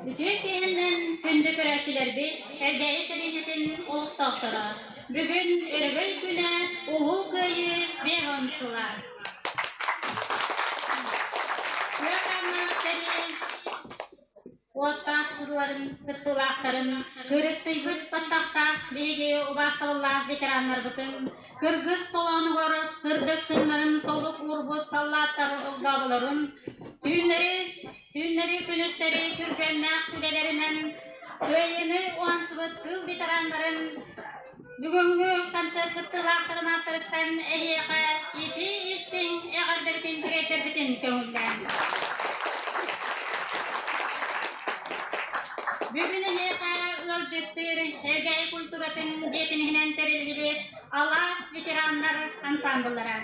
Үтүө киһинэн күндү көрөөччүлэрбит, Элгээйи сэлиэнньэтин олохтоохторо, бүгүн Өрөгөй күнэ Улуу Кыайыы 50 сыла. Кыа сэрии уоттаах сууларын кыттыылаахтарын, кырыктыйбыт баттахтаах биһиги убаастабыллаах ветераннарбытын, кыргыз толоонугар сырдык тыыннарын толук уурбут саллааттар огдооболорун, түүннэри Түүннэри-күнүстэри күргүөмнээх үлэлэринэн Кыайыыны уһансыбыт тыыл ветераннарын бүгүҥҥү концерт кыттыылаахтарын ааттарыттан эһиэхэ итии-истиҥ эҕэрдэбитин тириэрдэрбитин көҥүллээҥ. Бүгүн эһиэхэ ыалдьыттыыр Элгээйи культуратын дьиэтин иһинэн тэриллибит Алаас ветераннар ансамбллара.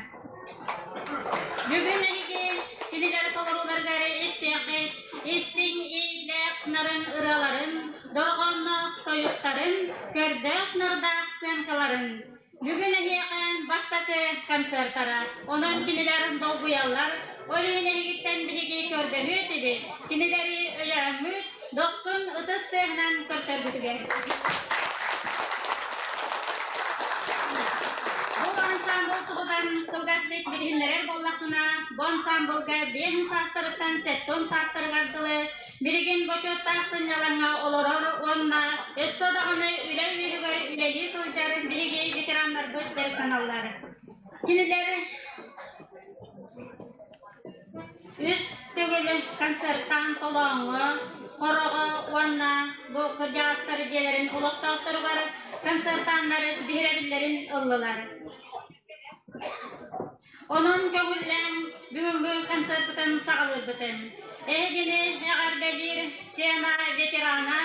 Бүгүн эһиги кинилэр толорууларыгар истиэххит истиҥ иэйиилээх нарын ырыаларын, дорҕоонноох тойуктарын, көрдөөх нардаах сценкаларын. Бүгүн эһиэхэ бастакы концертара, онон кинилэр долгуйаллар, ол иһин эһигиттэн биһиги көрдөһүө этибит, кинилэри өйөөҥҥүт, дохсун ытыс тыаһынан көрсөргүтүгэр. Бу ансаамбыл туһунан кылгастык билиһиннэрэр буоллахпына, бу ансаамбылга биэһин саастарыттан сэттэ саастарыгар дылы билигин бочуоттаах сынньалаҥҥа олорор уонна өссө даҕаны үлэ үөһүгэр үлэлии сылдьар биһиги ветераннарбыт дьарыктаналлар. Кинилэр Үс төгүл концертаан Толооҥҥо, Хороҕо уонна бу кырдьаҕастар дьиэлэрин олохтоохторугар концертааннар биһирэбиллэрин ыллылар. Онон көҥүллээн бүгүҥҥү концерпытын саҕалыырбытын. Эһигини эҕэрдэлиир сцена ветерана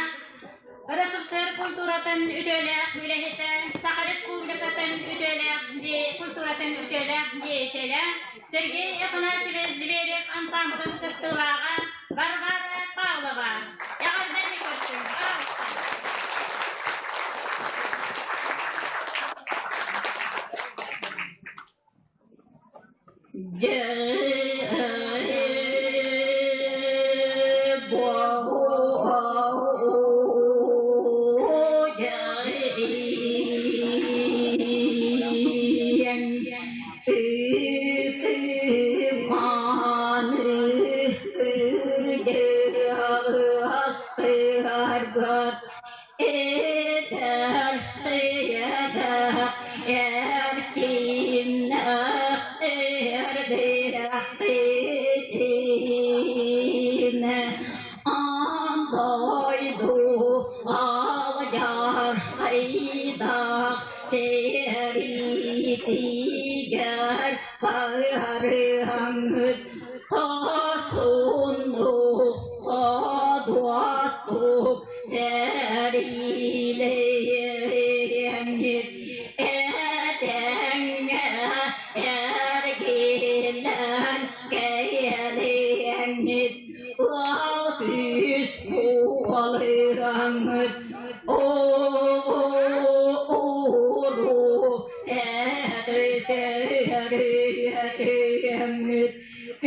РСФСР культуратын үтүөлээх үлэһитэ, Саха Республикатын үтүөлээх культуратын үтүөлээх деятелэ Сергей Афанасьевич Зверев ансаамбылын кыттыылааҕа Варвара Павлова. Эҕэрдэни көрсүҥ, пожалуйста. Эдэр Эркиннээх эрдэххитинэ аан дойду алдьархайдаах сэриитигэр барыаҥҥыт хорсуннук хоодуоттук сэриилэһиэҥҥит Этэҥҥэ эргиллэн кэлиэҥҥит уол күүс буолыаҥҥыт Уруу этиҥҥит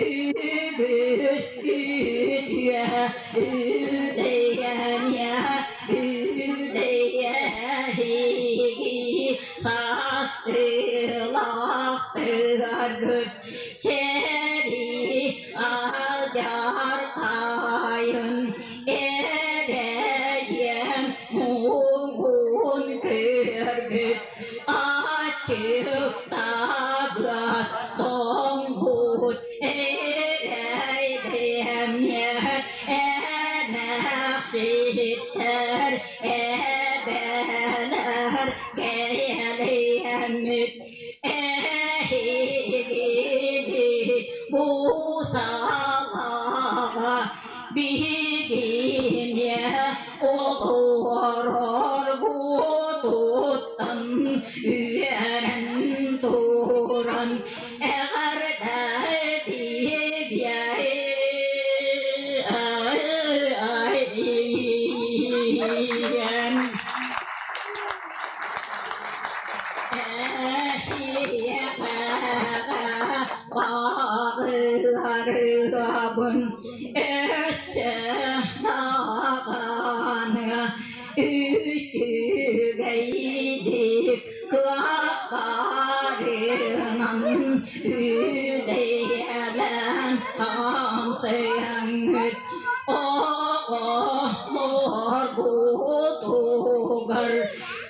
үгүс үтүө үтэйэниэ үтэйэһиги састыылаахтыгар сэрии алдьархайын эрэйэн муҥун көрбүт аччыктаабыт тоҥмут эрэйдэммит эмээхситтэр эбэлэр кэлиэммит эһигини бу салаҕа биһигини олорорбутуттан үөрэн туран эҕэрдэлиибиэн Эһиэхэ баҕарабын өссө даҕаны. Үчүгэйдик кыахтарынан үлэлээн хамсыаҥҥыт оҕолоргутугар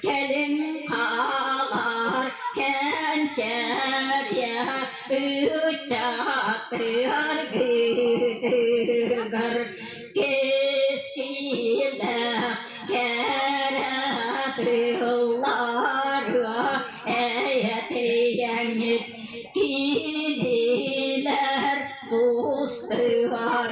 кэлин хаалар кэнчээрийэ ыччаттаргытыгар кэскиллээх кэрэ тыллары этиэҥҥит кинилэр тустарыгар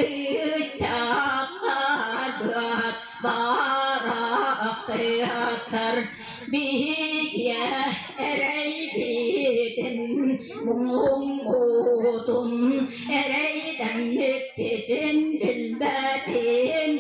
ыччаттарбыт барахсыаттар биһиги эрэйбитин муҥмутун эрэйдэммиппитин билбэтин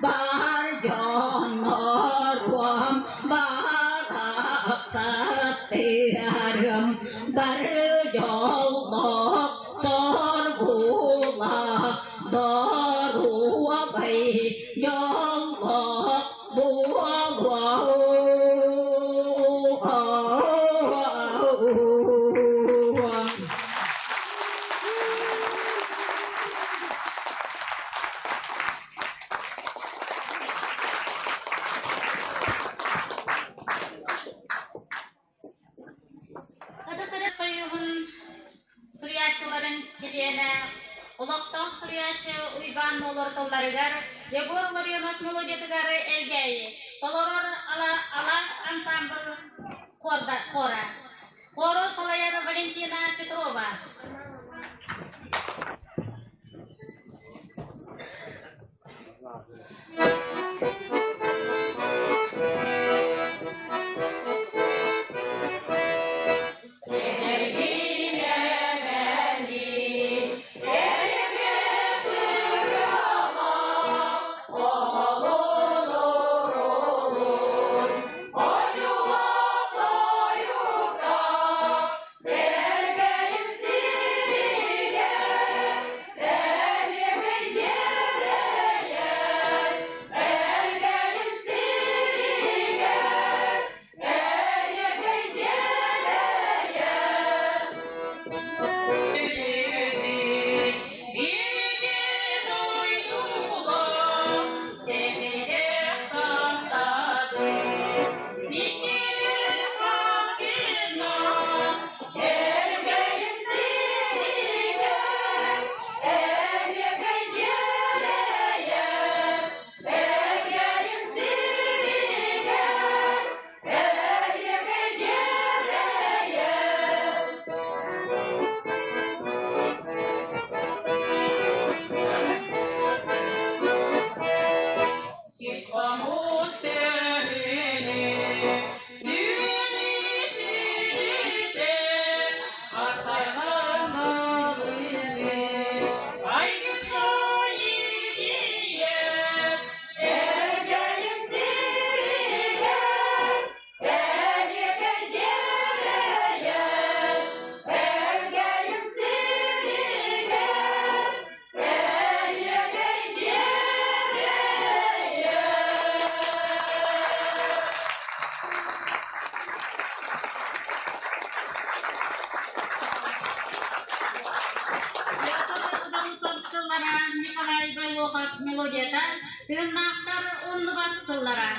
бар дьонноруом барахсаттарым бары дьоллоох соргулаах доруобай дьоллоох буолуоҕуҥ. СССР Союһун суруйааччыларын чилиэнэ, олохтоох суруйааччы Уйбаан Нуолур тылларыгар Егор Ларионов мелодиятыгар Элгээйи толорор Алаас ансамбль хора. Хору салайар Валентина Петрова. Николай Байлохов мелодията «Тыыннаахтар оннубат сыллара».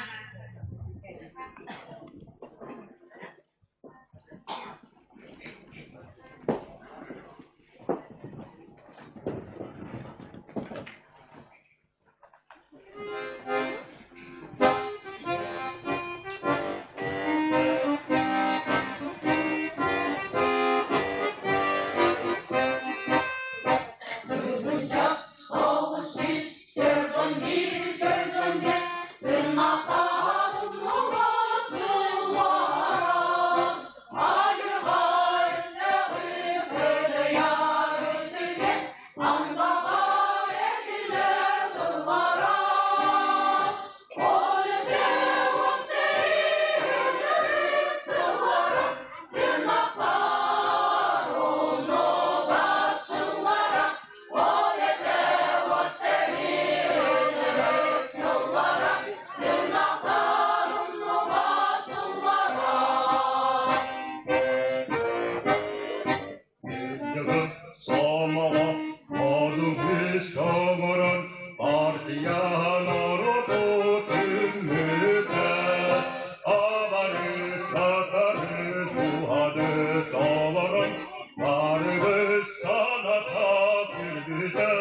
Сомоҕо модун оҥорон партия норуоту түммүтэ, абары сатары туһаны толорон барыбыз саната күүрбүтэ.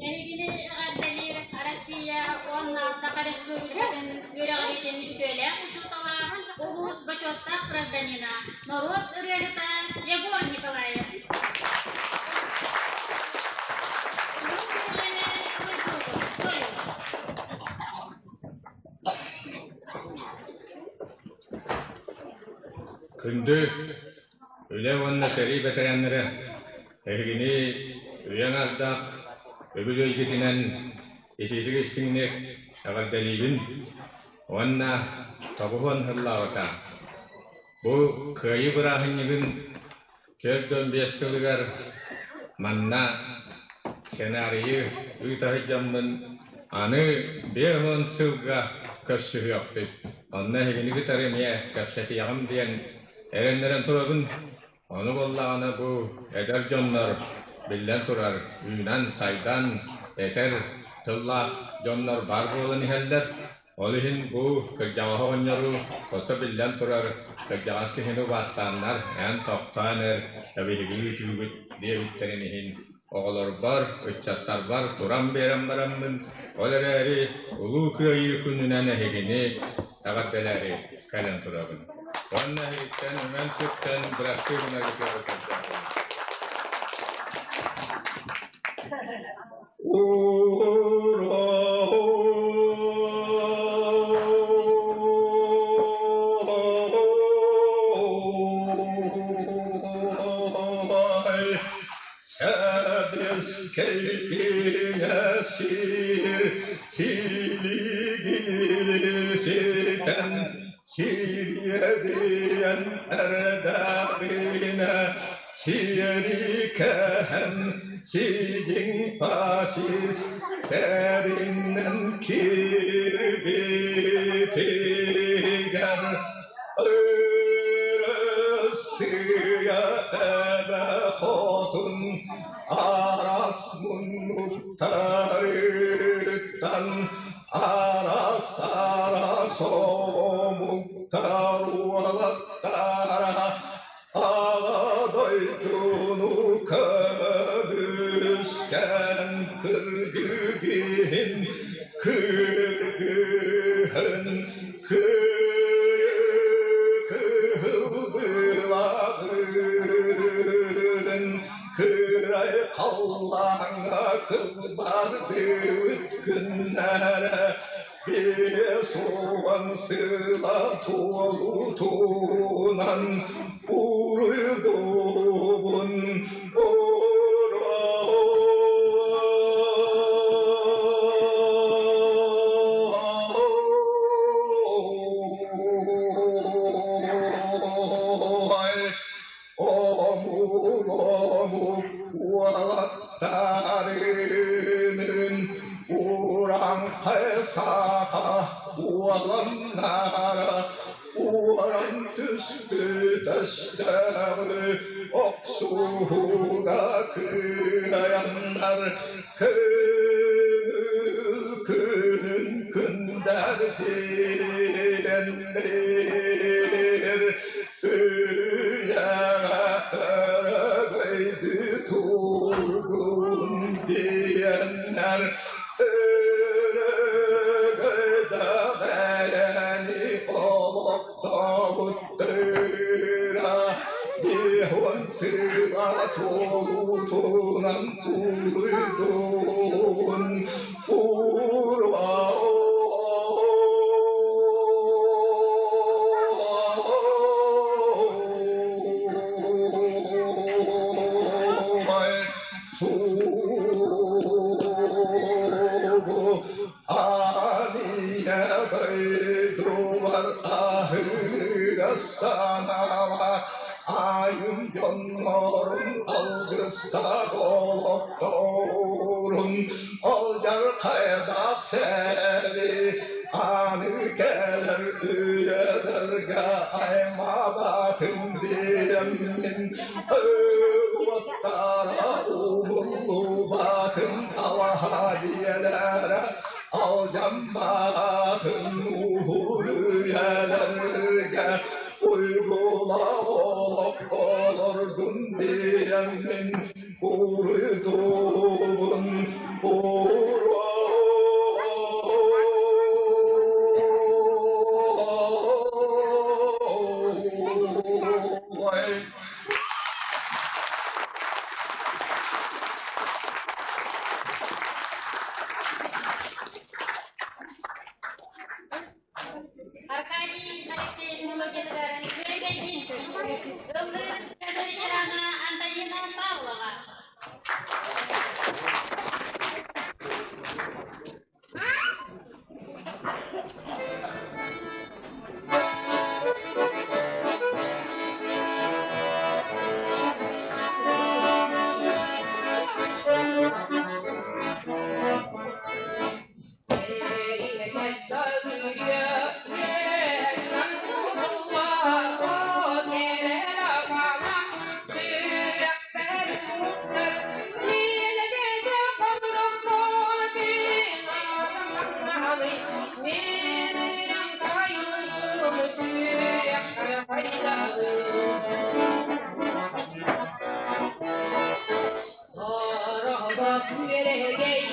Эһигини эҕэрдэлиир Россия уонна Саха Республикатын үөрэҕириитин үтүөлээх учуутала, улуус бочуоттаах гражданина, норуот ырыаһыта Егор Николаев. Күндү Үлэ уонна сэрии бэтэрээннэрэ эһигини үйэҥ ардах үбүлүөйгүтүнэн итиитик истиҥник эҕэрдэлиибин уонна 90 сыллааҕыта бу Кыайыы бырааһынньыгын 45 сылыгар манна сценарийы ыыта сылдьаммын аны 50 сылга көрсүһүөхпүт. Онно эһигини кытары эмиэ кэпсэтиэҕим диэн Эрэннэрэн турабын, ону буоллаҕына бу эдэр дьоннор, биллэн турар, үүнэн-сайдан этэр тыллаах дьоннор баар буолан иһэллэр. Ол иһин бу кырдьаҕас оҕонньору хото биллэн турар кырдьаҕас киһини убаастааннар эн тохтоон эр, эбиһиги ыытыыбыт диэбиттэрин иһин оҕолорбор, ыччаттарбар туран биэрэн бараммын, ол эрээри Улуу Кыайыы күнүнэн эһигини эҕэрдэлээри кэлэн турабын. Уонна эһигиттэн үҥэн-сүктэн бырастыы гынаргытыгар көрдөһөбүн. Ура! Сэбиэскэй сир силигири ситэн сириэдийэн эрдэҕинэ сиэрикэһэн сидьиҥ фашист сэринэн киирбитигэр Ырыссыйа эбэ хотун араас муннуктарыттан араас-араас омуктар уолаттара Аҕа дойдуну көмүскээн кыргыһын кыргыһын кыһыл былаҕын кырай халлааҥҥа кылбардыбыт күннэрэ 50 сыла туолутунан уруйдуубун уруй Омук омук уолаттарынын урааҥхай саха уоланнара уоран түстү өстөөҕү охсуһууга кыайаннар көҥүл күнүн күндэрдиэннэр Үйэҕэ өрөгөйдүү турдун диэннэр өрөгөйдөөх эрэни олохтообуттара 50 сыла туолуутунан уруйдуун Урва Айым дьоннорун алгыстаах олохторун Алдьархайдаах сэрии аны кэлэр үйэлэргэ аймаабатын диэммин уоттара умуллубатын алаһа дьиэлэрэ алдьамматын уһун үйэлэргэ уйгулаах олох олордун диэммин уруйдуубун уруй. Аркадий Алексеевич мелодиятыгар Күөгэйдиин көрсүбүт. Ыллыыр ветерана Антонина Павлова. Күөрэгэй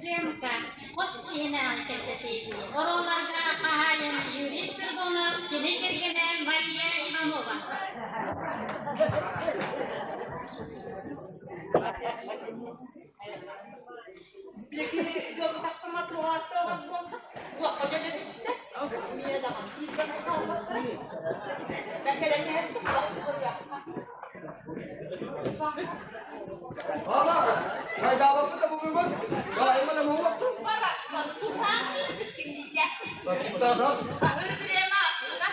Сценка хос иһинээҕи кэпсэтии. Оруолларга хаһаайын Юрий Спиридонов, кини кэргэнэ Мария Иванова. Чайдаабаппыт да бүгүн Гаайма да муһубатту. Барахсан сутаан киирбиккин дии. Тутаатар. Бирема астына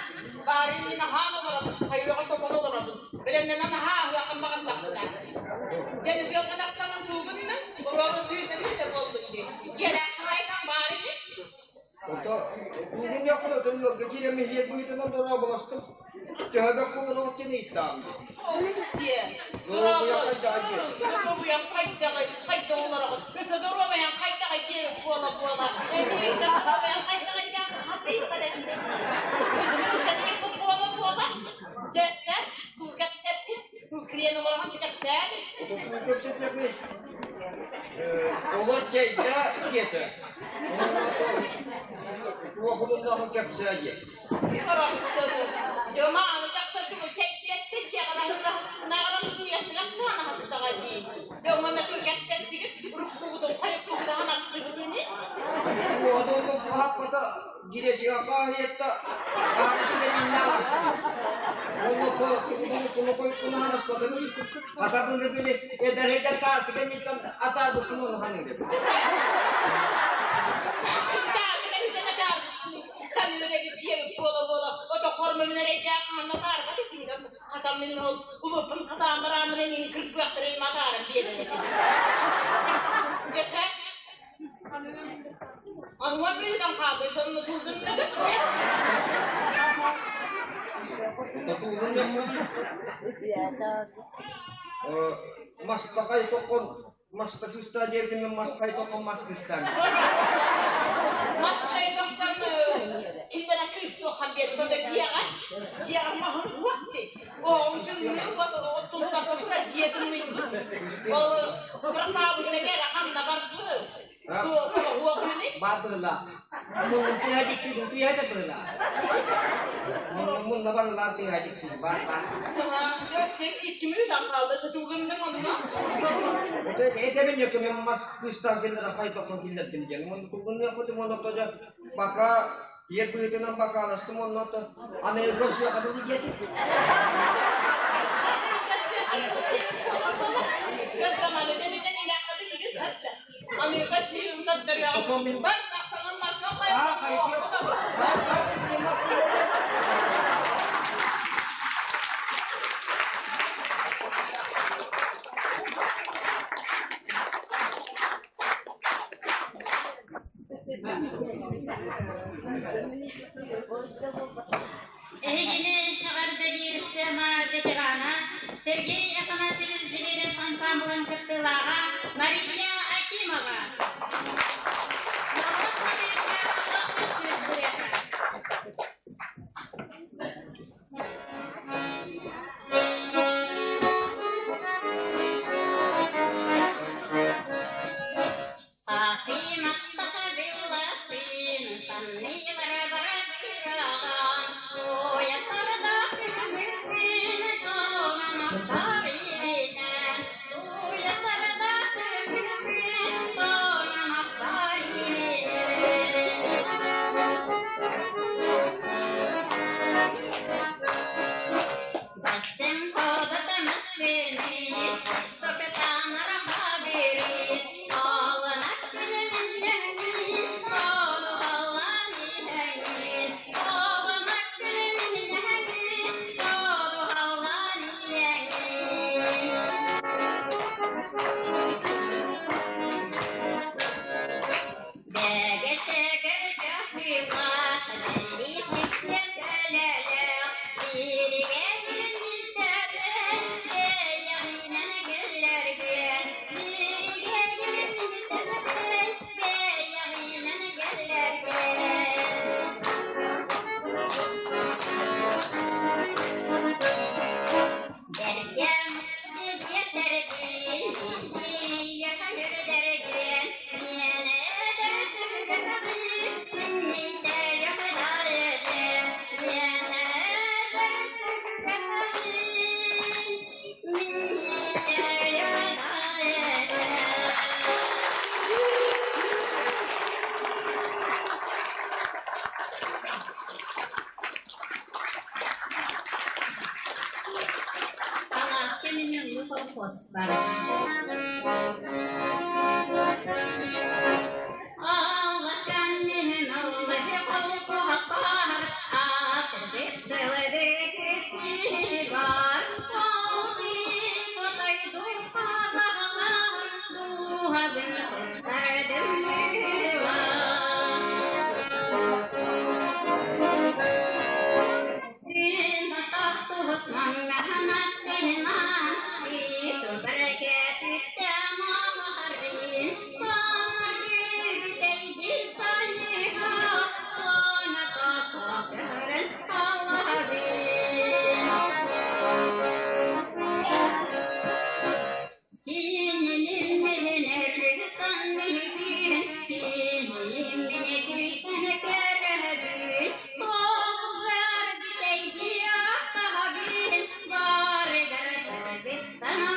баарын мин аһаан олоробун, хайыраҕа токон олоробун. Бэлэмнэнэн аһаа аһыаххын баҕардахпына. Дьэ үтүөлгэ тахсанын туугун мен, уруога сүүрдэ буоллун дии. Дьиэлээх хаһаайкам баар ини. Ото тугун якына тылларга киирэн миһиэр быһыытынан дорооболостум. Төһөбө кулунук кини иттаам. Оксие, Доруобуйа хайдаҕай диэн. Доруобуйаҥ хайдаҕай, хайда олороҕун. Өссө доруобуйаҥ хайдаҕай диэн буола-буола. Эмиэ доруобуйаҥ хайдаҕай диэн хатыйбат этин дии. Өссө буола-буола. Дьэссэ, туу кэпсэттин, кириэн олороҕун кэпсээн Ото туу кэпсэтиэхмис. Олор чэйдэ диэтэ. Туохулуннаҕын кэпсээ диэ. Барахсаны. Дьомааны дьахтар тугу чэйдиэттин наҕаран аһаттаҕа дии. Дьоҥҥо туу кэпсэттигит, уруккугутун хойуккугутаһан астыгытыни. Уодуну хааппата гиресига хаһыйатта аанытыгар Олопо кулукунанаспатыгы атабыны били эдэрэгэр таасыга ниттан атаабыккын ханыгы. Ыстаады кэлитэн атаарбыккын саныыр эбит диэбит буола-буола ото хормомун эрэйдээх хаанна таарбат этиҥ хатам мин ол улууппун хатаан барааммын эҥин кыргыахтара им атааран биэрэн этим. Дьэсэ. Ануар ыйытан хаалла, сонно тугунна Мастахай токон маста кыста диэбитим маскай токон мас кыстан. Маскай тохтон киндера кыыс туоххан биэрдэ да дьиэҕэ дьиэҕэ маһын уохти. Оҕом тымныы тулубакка турар дьиэ тымныйбыт. Ол красавица кэлэ ханна барбыт. Баар быһыылаах. Муннун тыаһа дьиктитин тыаһа да быһыылаах. Мунна барылаан тыаһа дьиктитин баар баар. Икки хаалла сатуугуннуң онно. Это этэбин якымен мас кыыстаах киллер хайдаххан киллердим диэн. Мун тугунныахпытым онно да бака ер быһыытынан бакааластым онно аны көрсүөхэ диэтим. Эһигини эҕэрдэлиир сцена ветерана Сергей Афанасьевич Зверев ансаамбылын кыттыылааҕа Мария Акимова. Норуот матыыпка олох сүүс ырыата. Thank you.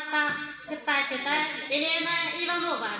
саастаах кыттааччыта Елена Иванова.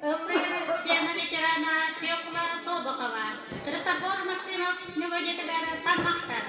Ыллыыр сцена ветерана Фекла Тобохова, Христофор Максимов мелодиятыгар таммахтар.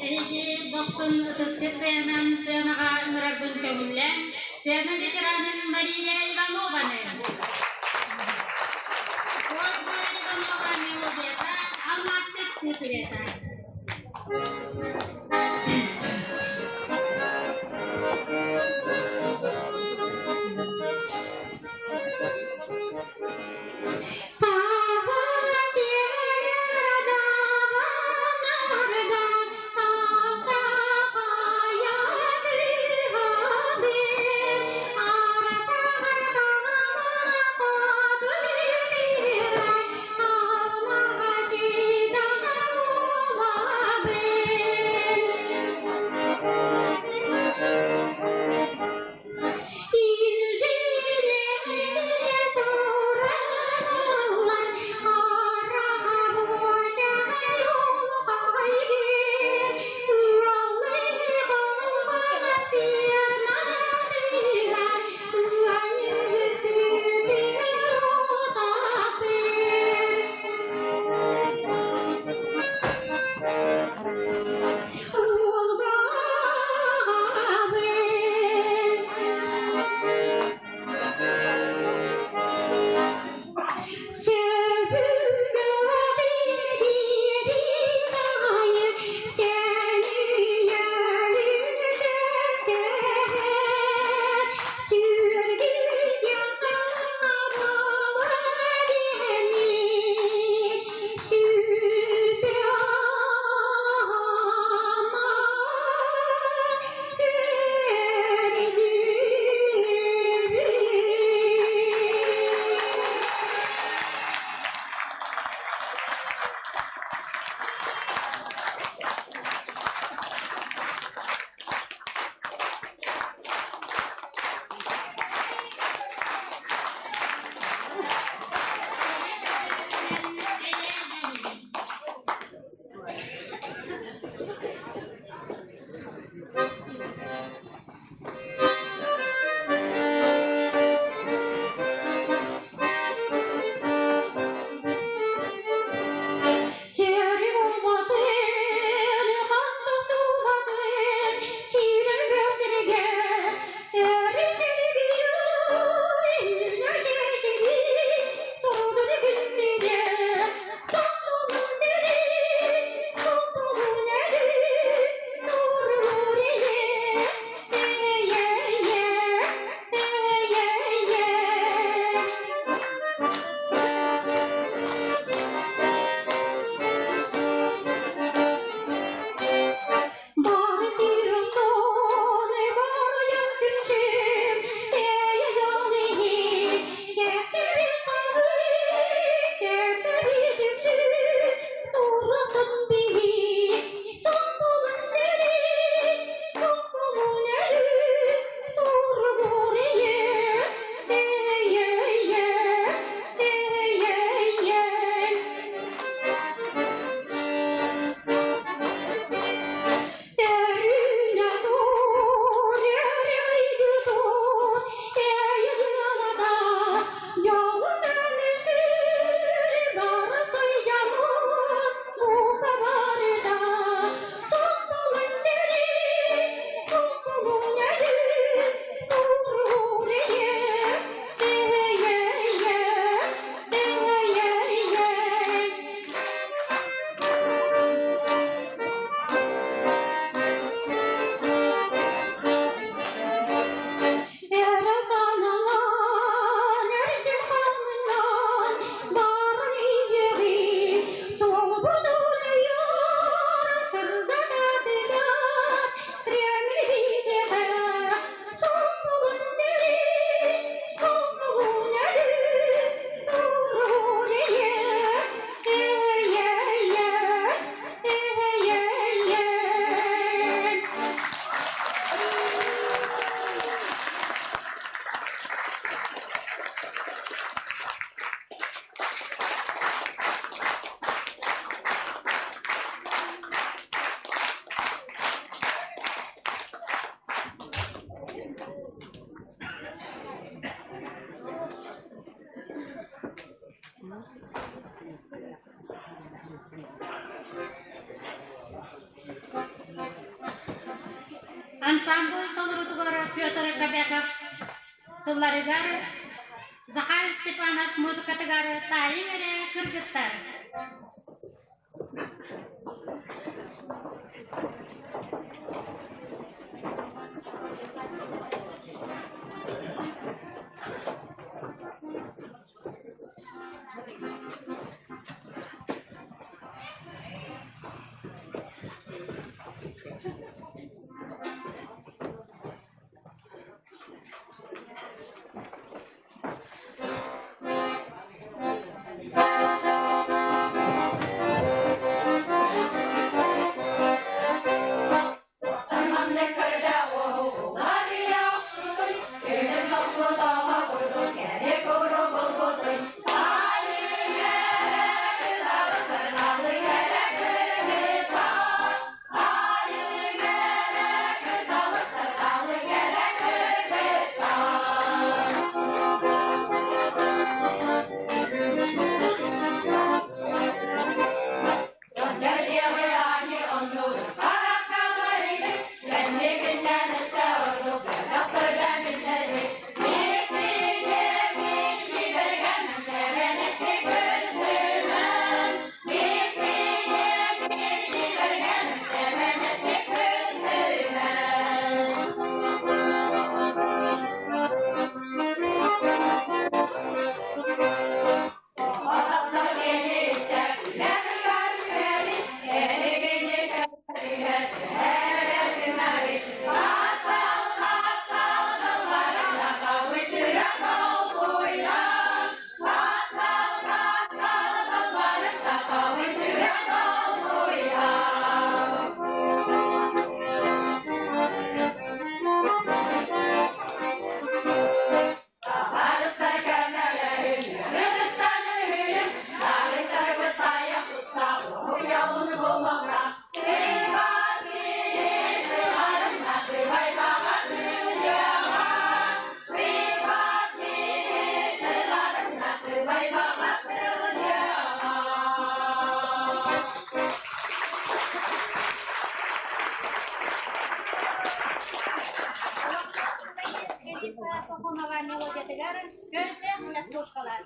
Эһиги дохсун ытыскыт тыынан сыанаҕа ыҥырарбын көҥүллээн, сцена ветеранын Мария Иванованы. Ольга Иванова мелодията, алмаасчыт сыысырета. Ансамбль толорутугар Петр Кобяков. Тылларыгар Захар Степанов музыкатыгар таайыҥ эрэ кыргыттар. Пахомова мелодиятыгар көрдөөх частушкалар.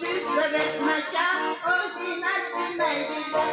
Түслэбэт начаас осина-синайдыга.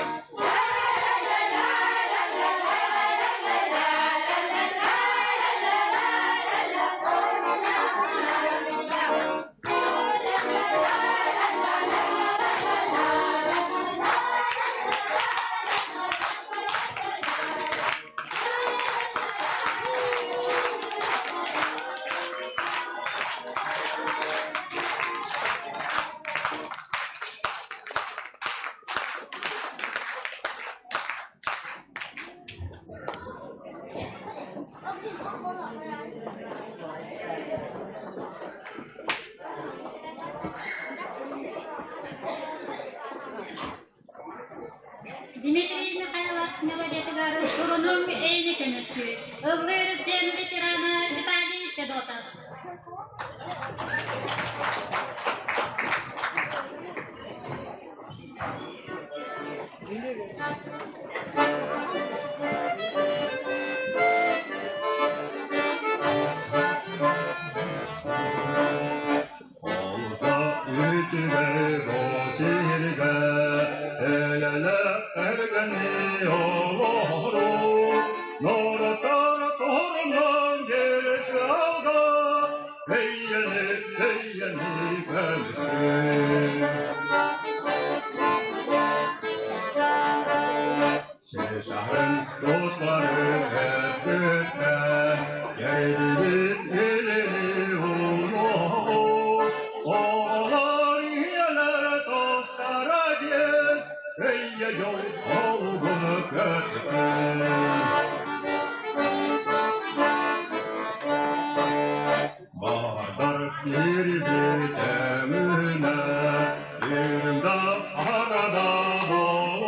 Дмитрий Михайлов мелодиятыгар сурунуҥ эйни көмүскүү, ыллыыр сиэн ветерана Виталий Федотов. Олда үчүгэй сиргэ элэлэ эргэни олору норуоттар туһунан дьиэсэгэ эйэни эйэни көмүскүү. Сесарын dostları hep Gerinin elini ulu Oğlar yerlere dostlara gel Eye yol olgunu kötü Bardar bir bitemine Yerimde arada bol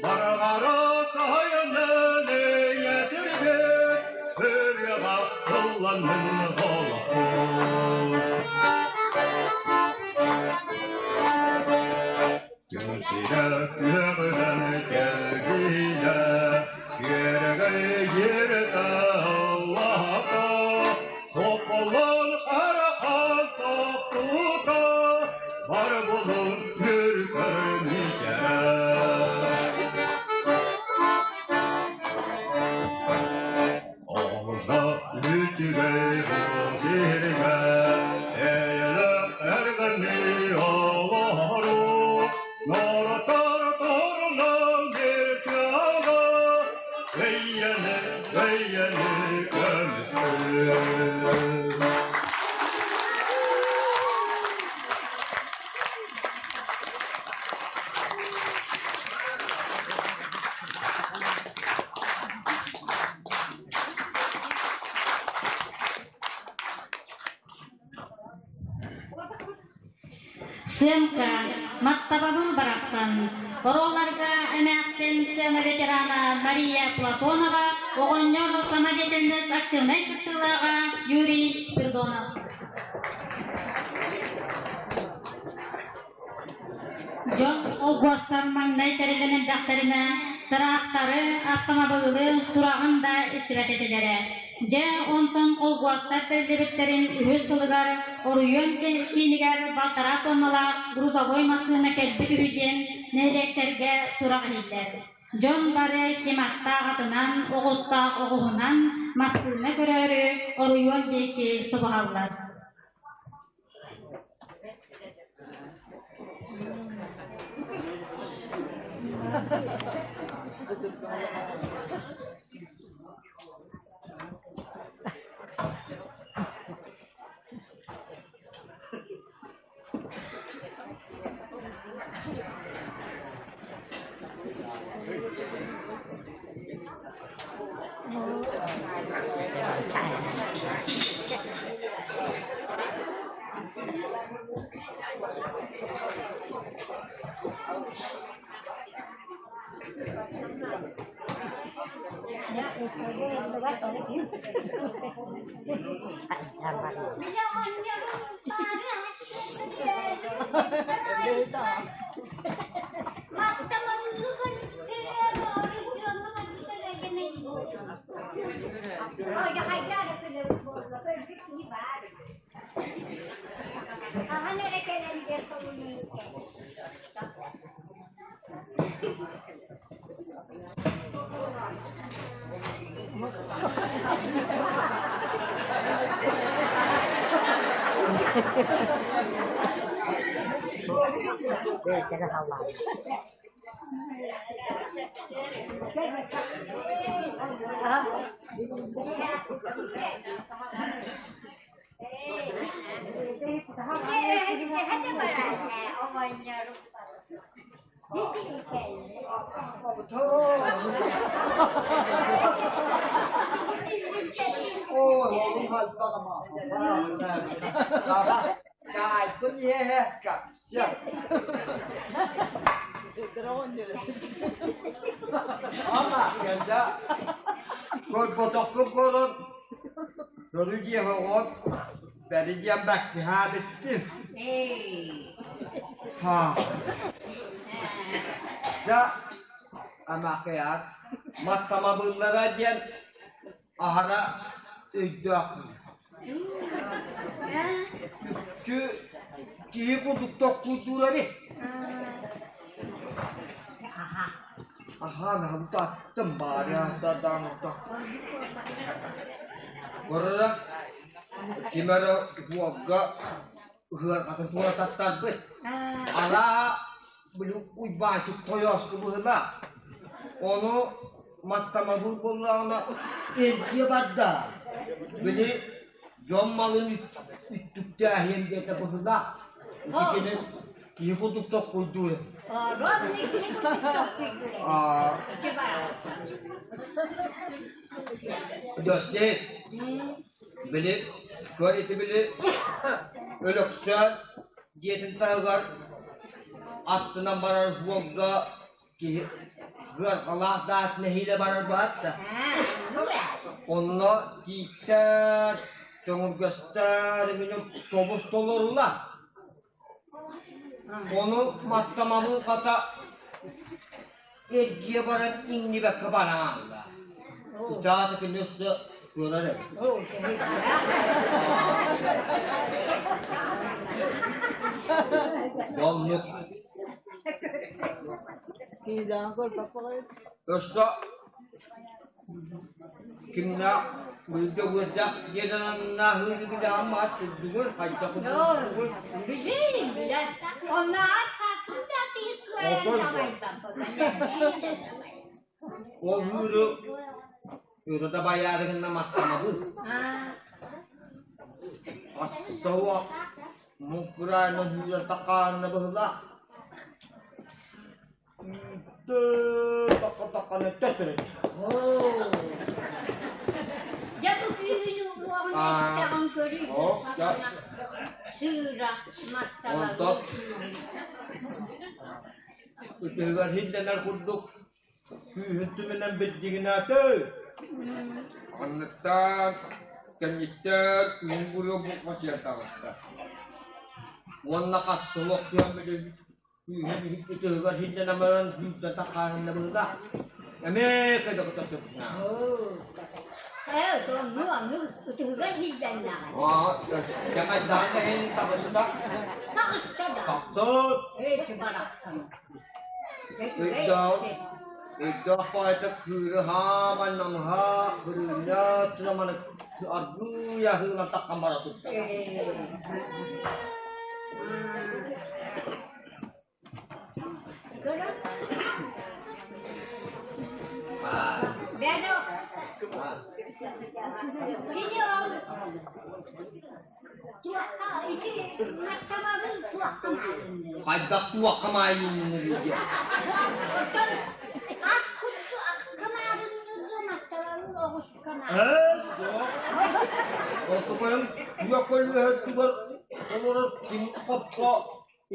Barabara sayını getirdi Hüryağa kullanın ola Күнсирэ күөҕүнэн кэлгиилэ, күөрэгэй иэрэтэ ыллаата, сопполон харахан тохтуута, бар булун үркөр мичээрэ. Олда үчүгэй сиргэ эйэлээх эргэни олору, норуоттар туһунан сыала, эйэни, эйэни көмүскүүр. Сыаҥка, Маттабабын барахсан, оруолларга эмээхсин сцена ветерана Мария Платонова, оҕонньор самодеятельность активнай кыттыылааҕа Юрий Спиридонов. Дьон олгуостар маҥнай тэриллэн эрдэхтэринэ, тыраахтары, автомобилы сураҕын да истибэт этилэрэ. Дьэ, онтон олгуостар тэриллибиттэрин үһүс сылыгар оройуон киинигэр балтараа тонналаах грузовой массыына кэлбит үһү диэн нэһилиэктэргэ сурах иһиллэр. Дьон бары ким аттаах атынан, оҕустаах оҕуһунан массыына көрөөрү оройуон диэки субуһаллар. Көрбөтөхпүн көрөн, көрүү диэхэ оҕот бэри диэн бэккиһээбистим. Ха. Дьэ, амакыйаат, маттамабыллара диэн аһара өйдөөх Үкчү киһи курдук тохтуурдуур эбит. Аха, наһамтаттым баарыа сардаанта. Көрөрө ким эрэ уолга ыһыарҕатын туора таттарбыт. Араа били Уйбаанчык тойооску быһыылаах. Ону маттамабыл буоллаҕына эргийэ барда. Били дьон малын үттүктээһиэн диэтэ быһыылаах. Ити киһи курдук токкуйдуур. Дьоссей, били, көр ити били Өлөксөөн дьиэтин таһыгар аттынан барар суолга киһи ыарҕалаах даат нэһиилэ барар баатта. Онно тииттэр, төҥүргэстэр эмине тобус толорула. Ону маттамабыл хата эргийэ баран иҥнибэккэ бараалла. Ытаата кини өссө көрөр эбит. Оннук. Өссө кимнээх быйылга үөрдээх дьиэлэнаннааһыыны билэҕин маат үрдүгүр хайдах үрдүгүр Билин, билэн. Оннооҕор хакын да тиһик кыайан сабайбаппын. Ол ыыры ыыры да байаарыгынна маттамабын. Ассауа мукураана хүүрэр такаанна быһыла. Такка-такканы төттөрү. Дьэ бу күүһүн уоҕун эттэҕин көрүй. Сыыра матталабын. Ытыһыгар хиллэнэр курдук күүһүн түмүнэн билдьигинээтэ. Анныттан, кэнниттэн күһүн буруо букка сиэн таҕыста. Уонна хас сыл охсуһан күүһүн ытыһыгар хиллэнэн баран күүрдэн таххааһынна быһыылаах. Эмиэ кэдэҕитэ сыпна. Ээ, онну аны ытыһыгар хиллэннэҕэ. Кэҕэйдэҕин да иһин таҕыста. Таҕыста да. Тахсыт. Ээ, барахсан. Өйдөөх, өйдөөх баайта кыырыһаа, намыһаа, кырыынньа, туламаны аргыый аһыынан таххан бара турда. Бено, кини ол туохха ити маттамабын туохха маайынныр. Хайдах туохха маайынныр диye. Оттон ас кутту акка маарыннырды маттамабын оҕуска Ээ, суох. Отукайым туя көлүөһөттүгэр олорор ким хоппо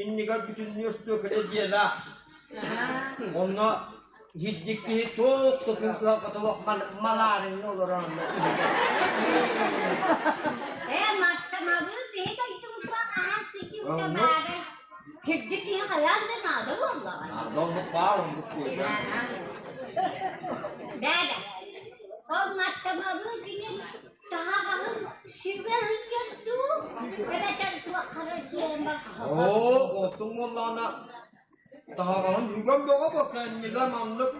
иннигэр бүтүннүү өстүөкэтэ диэлээх. Онно Гиддик киһи туох да күн кыһалҕата малаарыҥҥа олорон Ээ, маттамабын биһи дойдубутугар хаһан ситиутэ баарай? Кирдик киһи хайаан да наада буоллаҕай. Наада оннук баар, оннук куойа. Бээбэ, ол маттамабын кини таһаҕаһын сүгэ сылдьар дуу, эбэтэр туоххара тиэрэн бар Оо, оттуҥ буоллаҕына Таһаҕаһын үгэн бөҕө бу кэннигэр маннык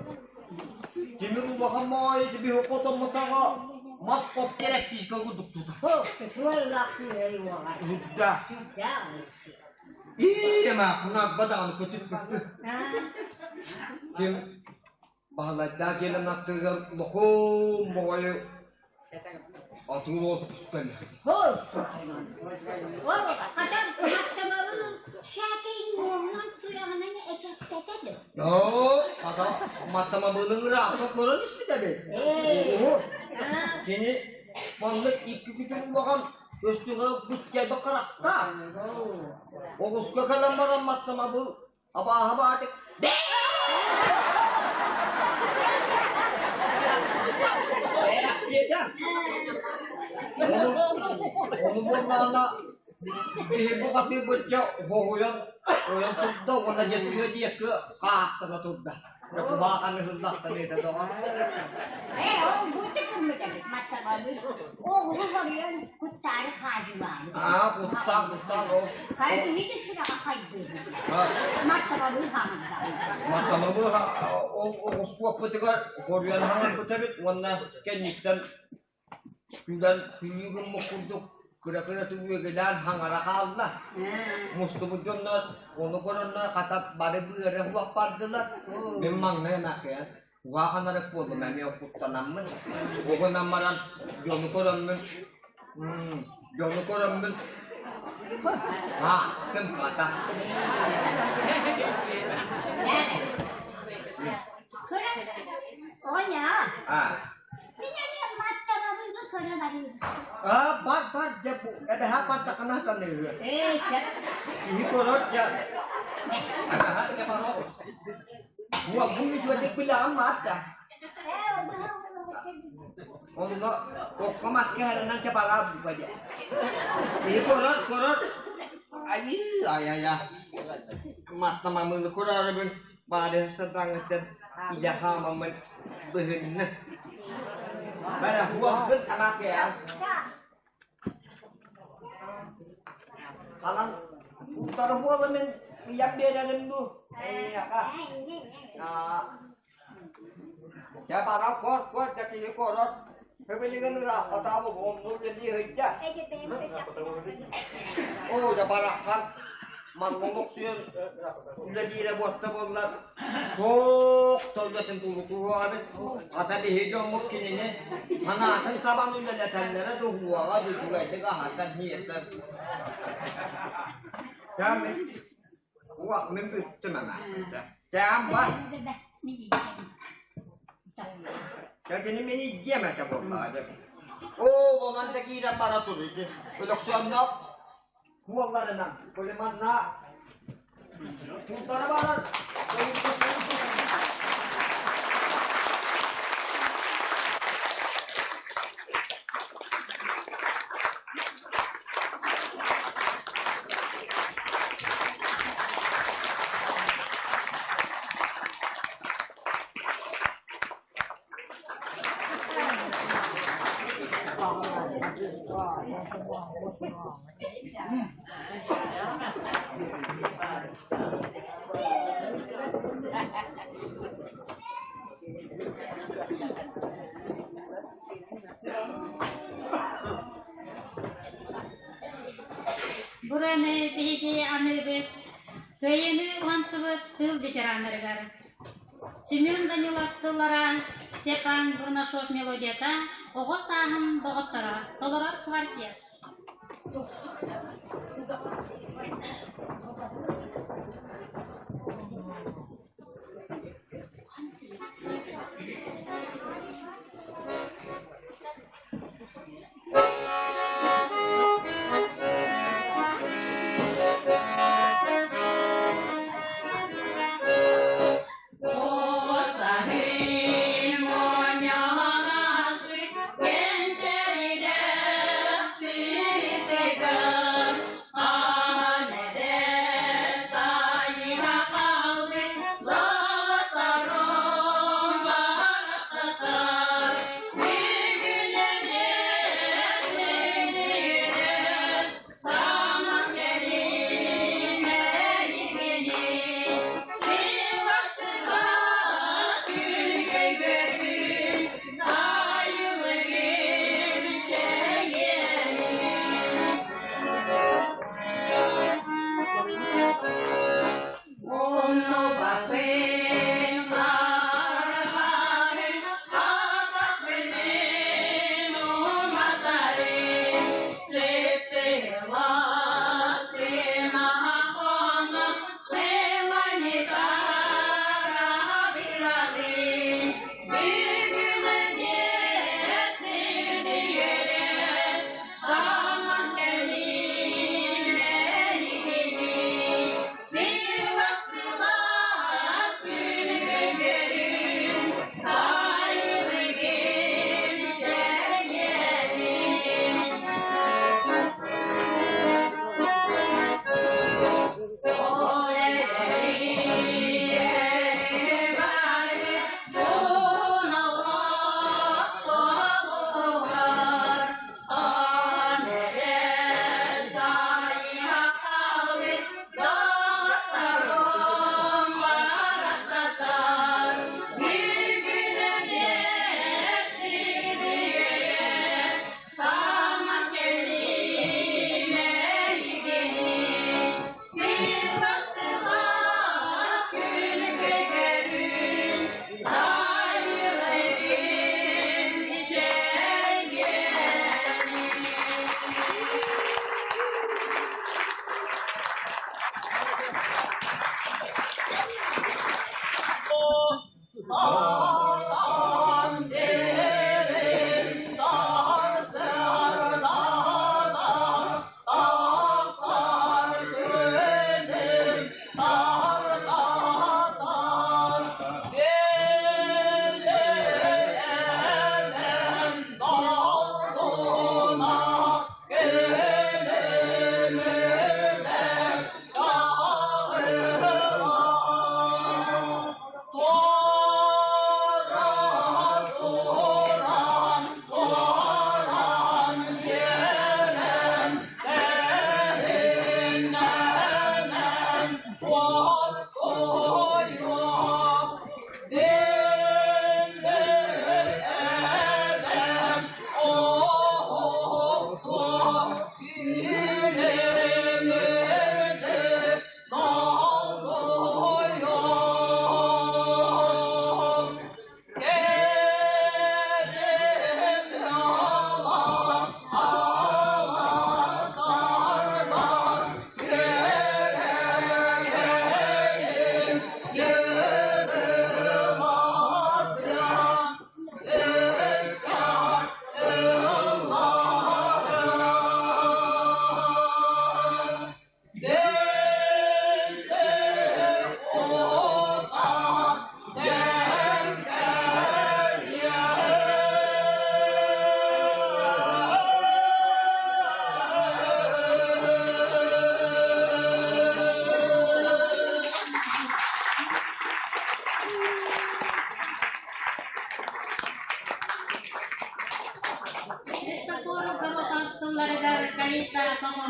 тимир улахан маайы биһи хотоммутаҕа Мас оп терапическа курдук тута. Урда. Ии, маахына бадаҕаны көтүппүппүт. Ким Баһылайдаах дьиэлэн аттыгар лохуум моҕойу атыыр уол тустан Ол хатан аттамабын шаакей муомунан туйаҕынан эчэттэтэ Оо, хата маттамабылын ыраахха көрөн испит эбит. Ээ. Кини маннык икки күтүр улахан өстүҕэ быччайба харахтаах. Оҕуска кэлэн баран маттамабыл Абааһы баатык диэтэ. Ону буоллаҕына киһи бу хатыыбычча хоһуйан ойон турда уонна дьэ диэки хаахтана турда. Кубааханы ыһыллахтан этэ доҕор. Ээ, ол бу тыкыммыт эбит маттабабыт. Оҕуһу хоруйан куттаары хаадьылаабыт. Аа, куттаах, куттаах ол. Хайа киһи да сүрэҕэ хайдыыр. Маттабабы хаҥырда. Маттабабы ол оҕус куоппутугар хоруйан хаҥырбыт эбит уонна кэнниттэн күлэн күлүү гыммыт курдук кыра-кыра түбүөгүлээн хаҥара хаалла. Мустубут дьоннор ону көрөннөр хата бары быары суох бардылар. Мин маҥнай эмээххийэн уһааханарык буоллум эмиэ куттанаммын. Угунан баран дьону көрөммүн дьону көрөммүн ааттым хата. Оня, А, мин эмиэ маттабабы көрө барыым. А, бар бар дьэ бу эбэһэ бардахына таныыһы. Ээ, сөп. Киһи көрөр дьэ. Эбэһэ дьэ барар. Уолбун үчүгэйдик билэҕин маат да. Онно окко маска эрэнэн дьэ барар бука дьэ. Киһи көрөр көрөр. Айыы ай-ай-а. Маттамамыны көрөрүбүн баарыһастардаҥыттан илэ хаамаммын быһынна. Бара уолгун самаакыйа. Халан утары буоламын ыйан биэрэрим дуу? Эйиэхэ. Дьэ бара кор кор дьэ киһи корор. Хөбүлүгүн ыраахпатаабы онну үлэлии сылдьа. Оо дьэ бараххан манна олохсуйан үлэлиирэ буотта буоллар туох да үлэтин тулутуоҕа эбит. Хата биһиги дьоммут кинини санаатын табан үлэлэтэллэрэ да уһуоҕа да үчүгэйдик аһатан иһиэтэр. Чэ мин уох мин бүттүм эмээхсин. Кэм бар. Чэ кини мин илдьиэм этэ буоллаҕа дьэ. Оо, онон да киирэн бара тур ити. Өлөксөөннөөх куолларынан, Кулиманна култара барар. Бураны биһиги аныыбыт Кыайыыны уһансыбыт тыыл ветераннарыгар Семен Данилов тыллара, Степан Бурнашов мелодията «Оҕо сааһым доҕотторо» толорор квартет.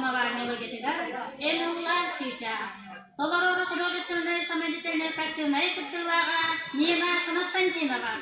Абрамова мелодиятыгар «Эн ылла чыычаах». Толорор художественнай самодеятельнай спортивнай кыттыылааҕа Нина Константинова.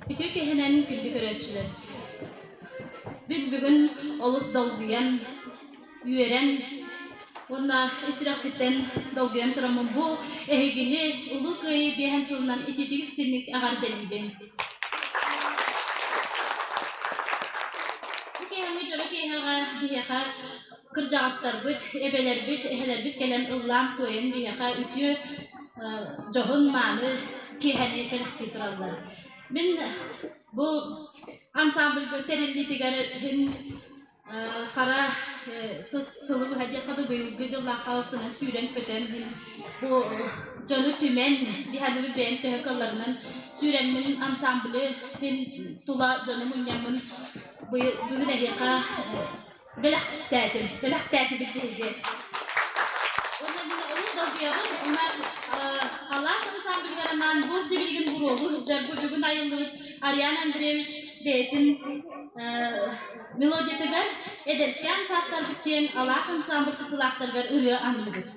Үтүө киһинэн күндү көрөөччүлэр! Бүт бүгүн олус долгуйан, үөрэн уонна ис сүрэхпиттэн долгуйан тураммын бу эһигини Улуу Кыайыы биэһэн сылынан ититик истинник эҕэрдэлиибин. Бу киэһэҥҥи дьоро киэһэҕэ биһиэхэ кырдьаҕастарбыт, эбэлэрбит, эһэлэрбит кэлэн ыллаан-туойан биһиэхэ үтүө дьоһун-мааны киэһэни бэлэхтии тураллар. Мин бу ансамбльга тэриллиитигэр иһин хара сылы быһа диэххэ дуу, быйылгы дьыллаахха сына сүүрэн-көтөн иһин бу дьону түмэн биһиги бэйэм төһө кыалларынан сүүрэммин ансамблы иһин тула дьону мунньаммын бүгүн эһиэхэ бэлэхтээтим, бэлэхтээтибит биһиги. Уонна мин олус долгуйабын, уонна Алаас ансамблыгар анаан бу сибилигин буруолу сылдьар бу бүгүн айыллыбыт Ариан Андреевич бэйэтин мелодиятыгар эдэркээн саастарбыт диэн Алаас ансамбль кыттыылаахтарыгар ырыа аныыбыт.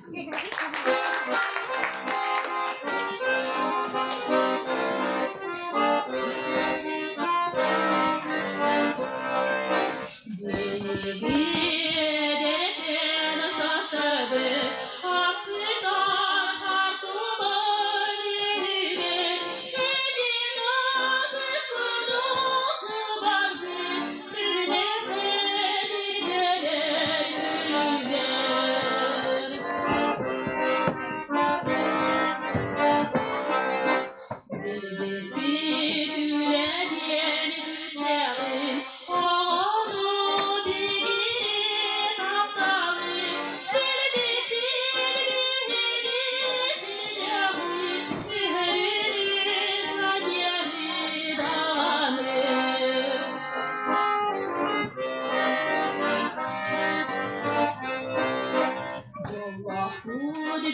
Бүгүн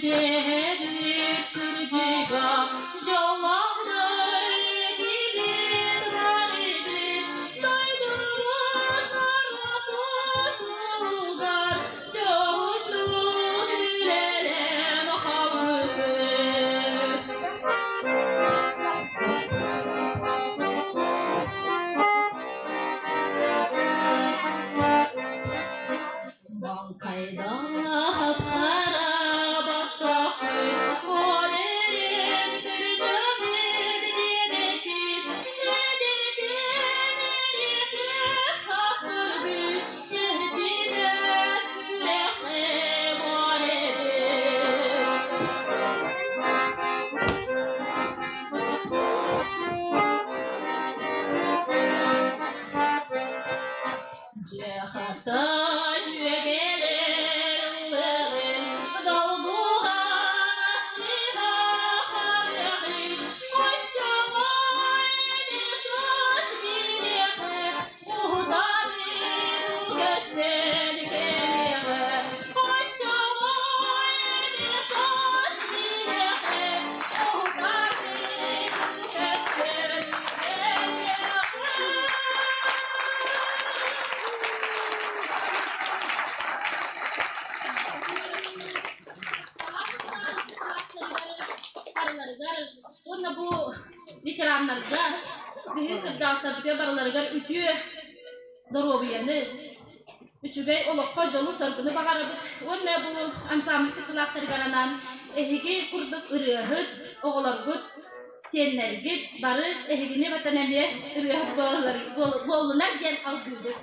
Сирдээбит кырдьыга, дьоллоох дойдубут барыбыт, дойдубут норуоппутугар дьоһуннук үлэлээн хаалбыппыт. Маҥхайдаах хара баттахпыт, ол эрэн кырдьабыт диэбэппит, эдэркээн эриэккэс саастарбыт, эрчимэ сүрэххэ баар эбит. Дьэ хата дьүөгэлэр ыллыаҕын, долгуһа сыһа харыаҕын, оччоҕо саас билиэхэ, уһутарын үгэстэн кэлиэҕэ. Оччоҕо саас билиэхэ, уһутарын үгэстэн кэлиэҕэ. Барыларыгар уонна бу ветераннарга, биһиги кырдьаҕастарбытыгар барыларыгар үтүө доруобуйаны, үчүгэй олоххо дьолу-соргуну баҕарабыт уонна бу ансамбль кыттыылаахтарыгар анаан эһиги курдук ырыаһыт оҕолоргут, сиэннэргит бары эһигини батан эмиэ ырыаһыт буоллунар диэн алгыыбыт.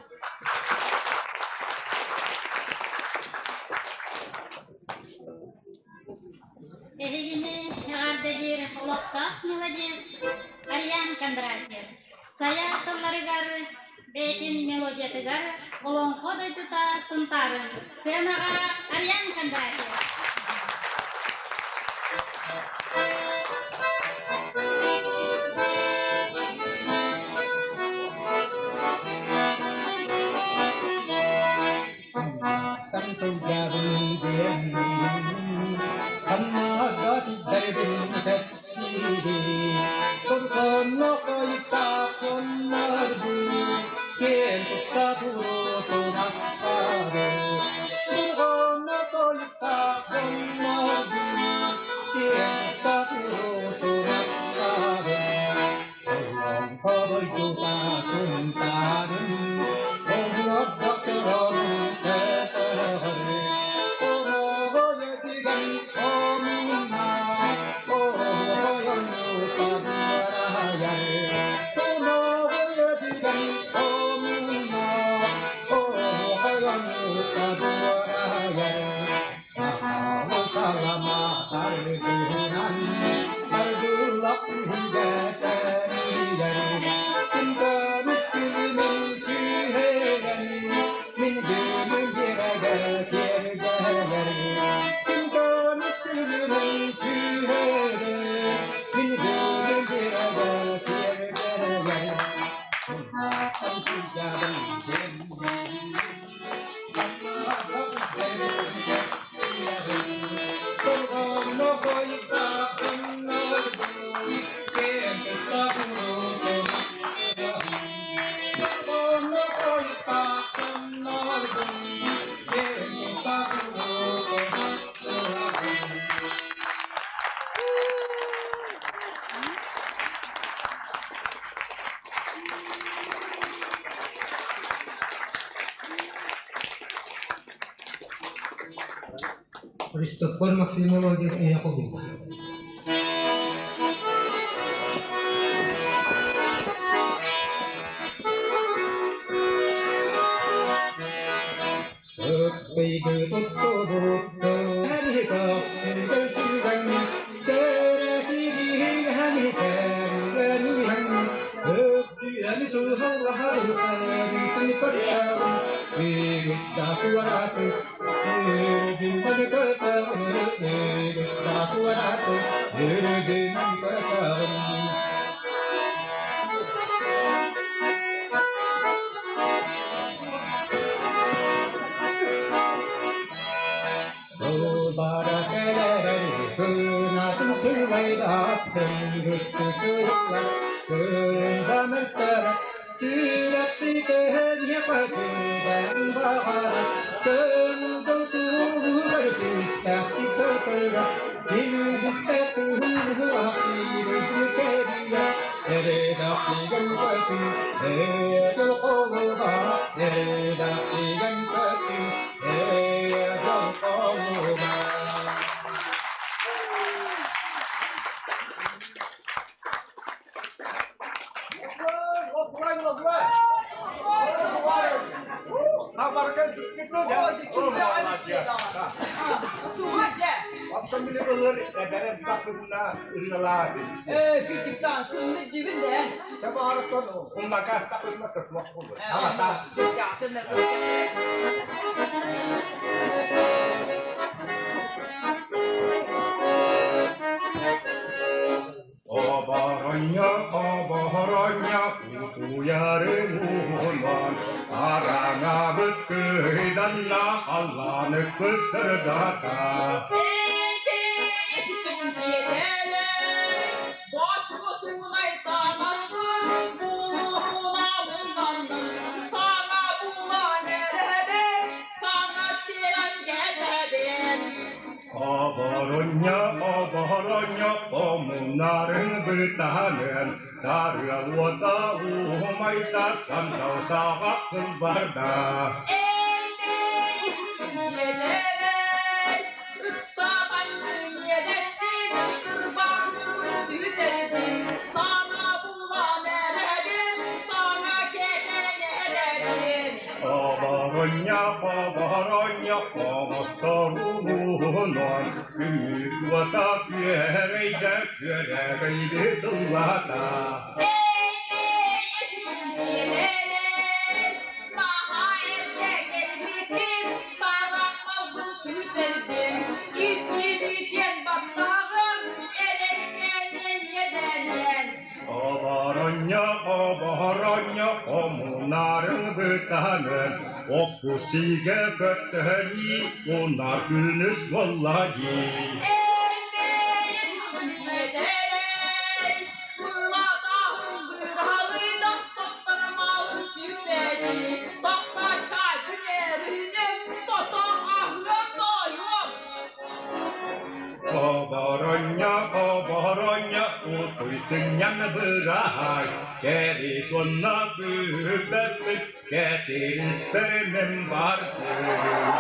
Эһигини эҕэрдэлиир олохтоох мелодист Ариан Кондратьев Сайа тылларыгар бэйэтин мелодиятыгар Олоҥхо дойдута Сунтаарын сценаҕа Ариан Кондратьев. Сунтаартан сылдьабын диэммин, ханна тиийдэрбин кэпсиибин. Торҕонно хойутааххыннарбын, киэн тутта туруутун ахтабын. Торҕонно хойутааххыннарбын, киэн тутта туруутун ахтабын. Олоҥхо дойдута Сунтаарын, оҕуруот кэтэҕэр, оһоҕой этигэн омуна, оһоҕой оннута дуорайар. Оһоҕой этигэн омуна, оһоҕой оннута дуорайар. Сахалы салама саргынан, саргылак түһүлгэтэнигэр, күн көмүс күлүмүн түһэрэн, мин күнүм биэрэгэр киэргэлэр. Күн көмүс күлүмүн түһэрэн, мин күнүм биэрэгэр киэргэлэр. Сунтаартан сылдьабын диэммин, Thank you. Христофор Максимова диэн эйэ холбуур. Thank you. Обороня, обороня, утуяры уһунан, араҥабыт кыйданна, алланы кысырдата. Обороня, обороня, омуннарын бытаһанын, сарыал уота уумайда, сандал саҕа кылбарда. Обороня, обороня, оҥосторуунан, күммүт уота күөрэйдэ, күөрэгэйди тыллата. Обороня, обороня, омунарын бытаһанын, оккусигэ көттөһөнии, унар күнүс буолла дии. Обороня, обороня, утуй сынньан быраһай, кэри сонна бүппэппит, кэтириспэринэн бардым.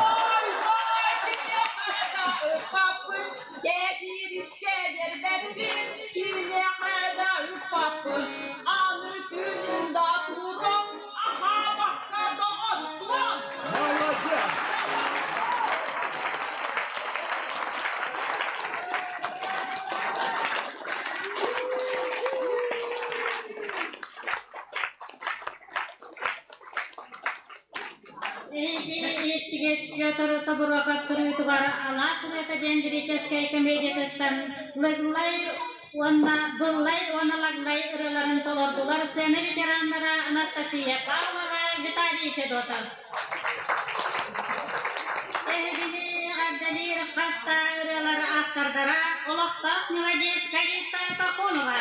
Петр Тобуроков суруйутугар Алаас ырыата диэн лирическэй комедиятыттан Лыглай уонна Быллай уонна Лаглай ырыаларын толордулар сцена ветераннара Анастасия Павлова, Виталий Федотов. Эһигини эҕэрдэлиир хаста ырыалар автордара олохтоох мелодист Калиста Пахомова.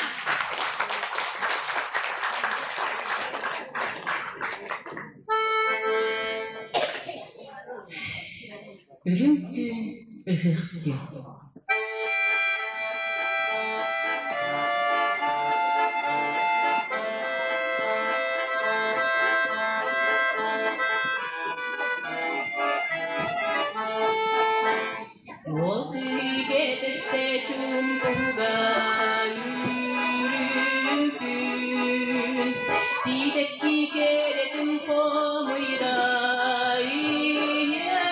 Үрүҥ түүн ыһыах түүн Уол күүгэ түстэ чуумпуга үрүҥ түүн Сибэкки кэрэтин хомуйда ийэ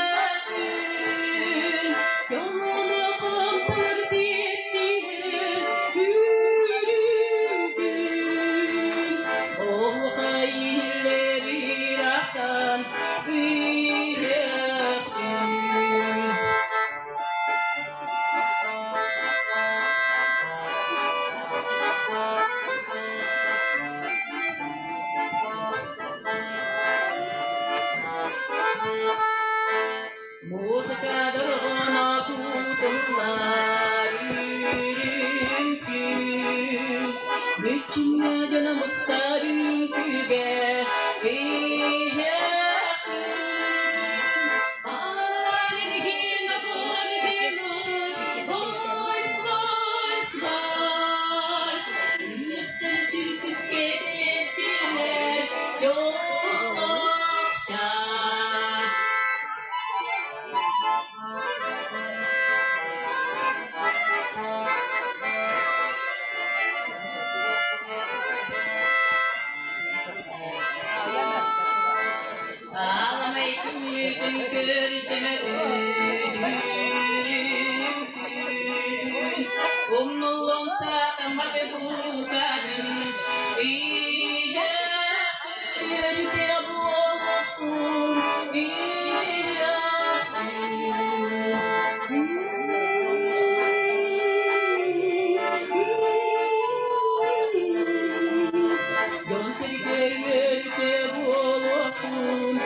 күн Көҥүлү хамсыр сиэттиһэн үрүҥ түүн Оһуохай иһиллэр ыраахтан ыйыах түүн. Бүччүҥҥэ дьоно мустар үҥкүүгэ Аламай күнүтүн көрсөмө үдүрүн Умнуллон саатамматы букатын Ийэ күнте буолуохтун Дьон сиригэр мөлтө буолуохтун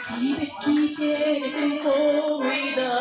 Сибэкки хоруйда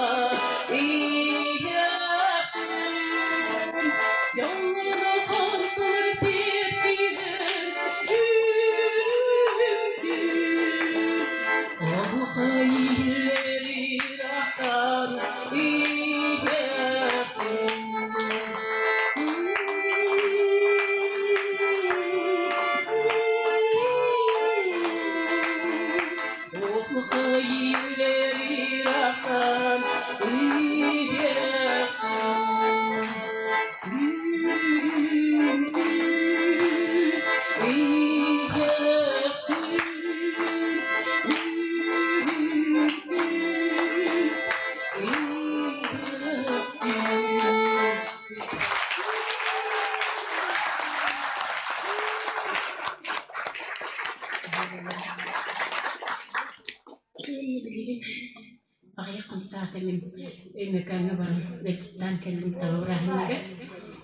Билигин аҕыйах хонуктааҕыта мин Өймөкөөҥҥө баран ыалдьыттаан кэллим таба бырааһынньыгар.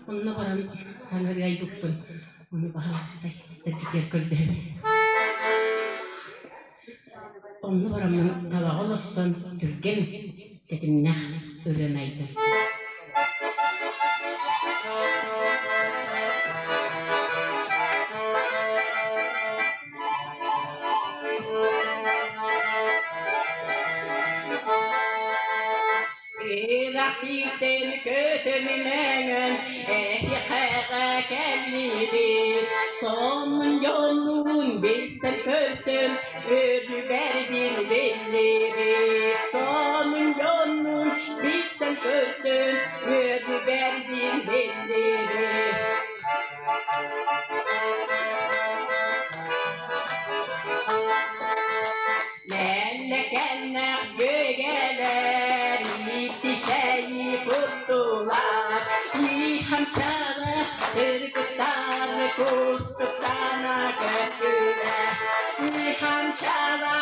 Онно баран саҥа ырыайбыппын. Ону баһаалыста истэргитигэр көрдөһөбүн. Онно бараммын табаҕа олорсон түргэн тэтимнээх ырыаны айдым. Ирахсийтэн көтөнүмэҥэн эһиэхэҕэ кэллибит Сонун дьоннуун билсэн көрсөн өлүгэрбин биллибит Сонун дьоннуун билсэн көрсөн өлүгэрбин биллибит Мэллэкэннэх дьүөгэлэр ити чэйи куттулар Ниһанчара ыргыттар кустуктана көттүлэр Ниһанчара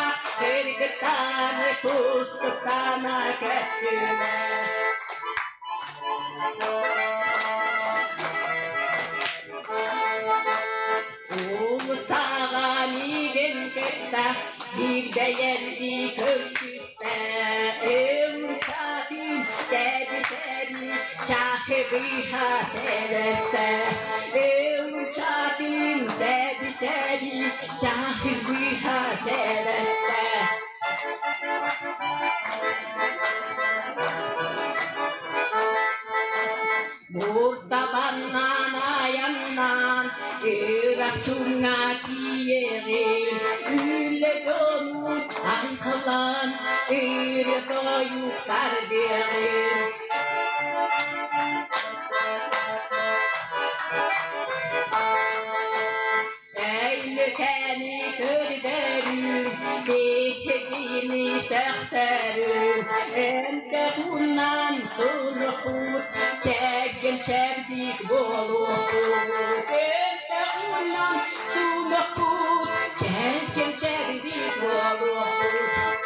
ыргыттар кустуктана көттүлэр Улусаҕа миигин кытта биир бэйэлии көрсүстэ Ылчатын тэби-тэби чахы быыһа сэлэстэ Ылчатын тэби-тэби чахы быыһа сэлэстэ Муртабаннан айаннаан Ырахчуҥҥа тиийэҕин Үлэ дьонун айхаллаан Ырыа тойуктар диэҕин Өймөкөөни көрдөрүү, биһигини сөхтөрүү, Эмтэх-уунан сулукпут, чэгиэн-чэбдик буолуохпут. Эмтэх-уунан сулукпут, чэгиэн-чэбдик буолуохпут.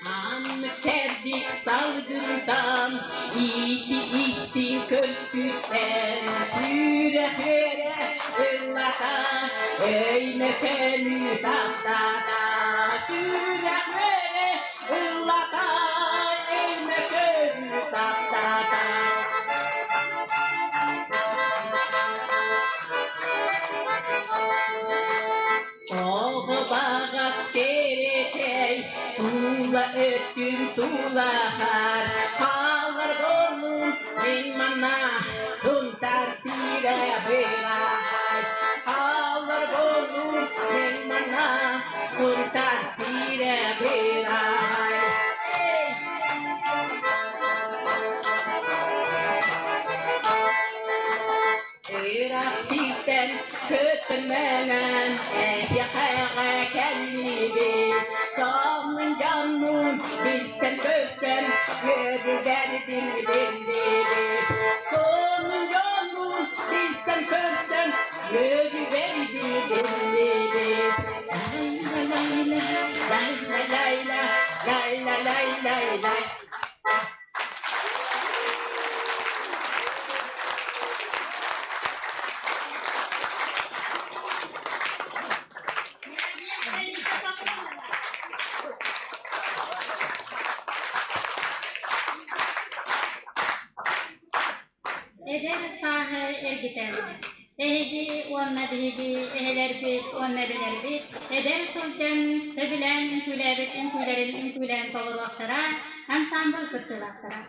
Маннык чэбдик салгынтан, ити истиҥ көрсүттэн, сүр ыллата, Өймөкөнү таптата, Сүрэх үөрэ ыллата, Өймөкөнү таптата. Тоҕо баҕас кэрэтэй, Тула өттүн тулаһар, Хаалар буоллун мин манна, Сунтаар сирэ быраһай. Хаалар буоллун мин манна, Сунтаар сирэ быраһай. Ыраах сиртэн көтөрмөнөн эһиэхэҕэ кэллибит. Сонун дьоннуун билсэн-көрсөн үөрүүлэрбин биллибит. Сонун дьоннуун билсэн-көрсөн үөрүүлэрбин биллибит. Лай-ла-лай-ла, лай-ла-лай-ла, лай-ла-лай-лай-лай. Эдэр сааһы эргитэн, эһиги уонна биһиги эһэлэрбит уонна эбэлэрбит эдэр сылдьан сөбүлээн үҥкүүлээбит үҥкүүлэрин үҥкүүлээн толоруохтара, ансаамбыл кыттыылаахтара.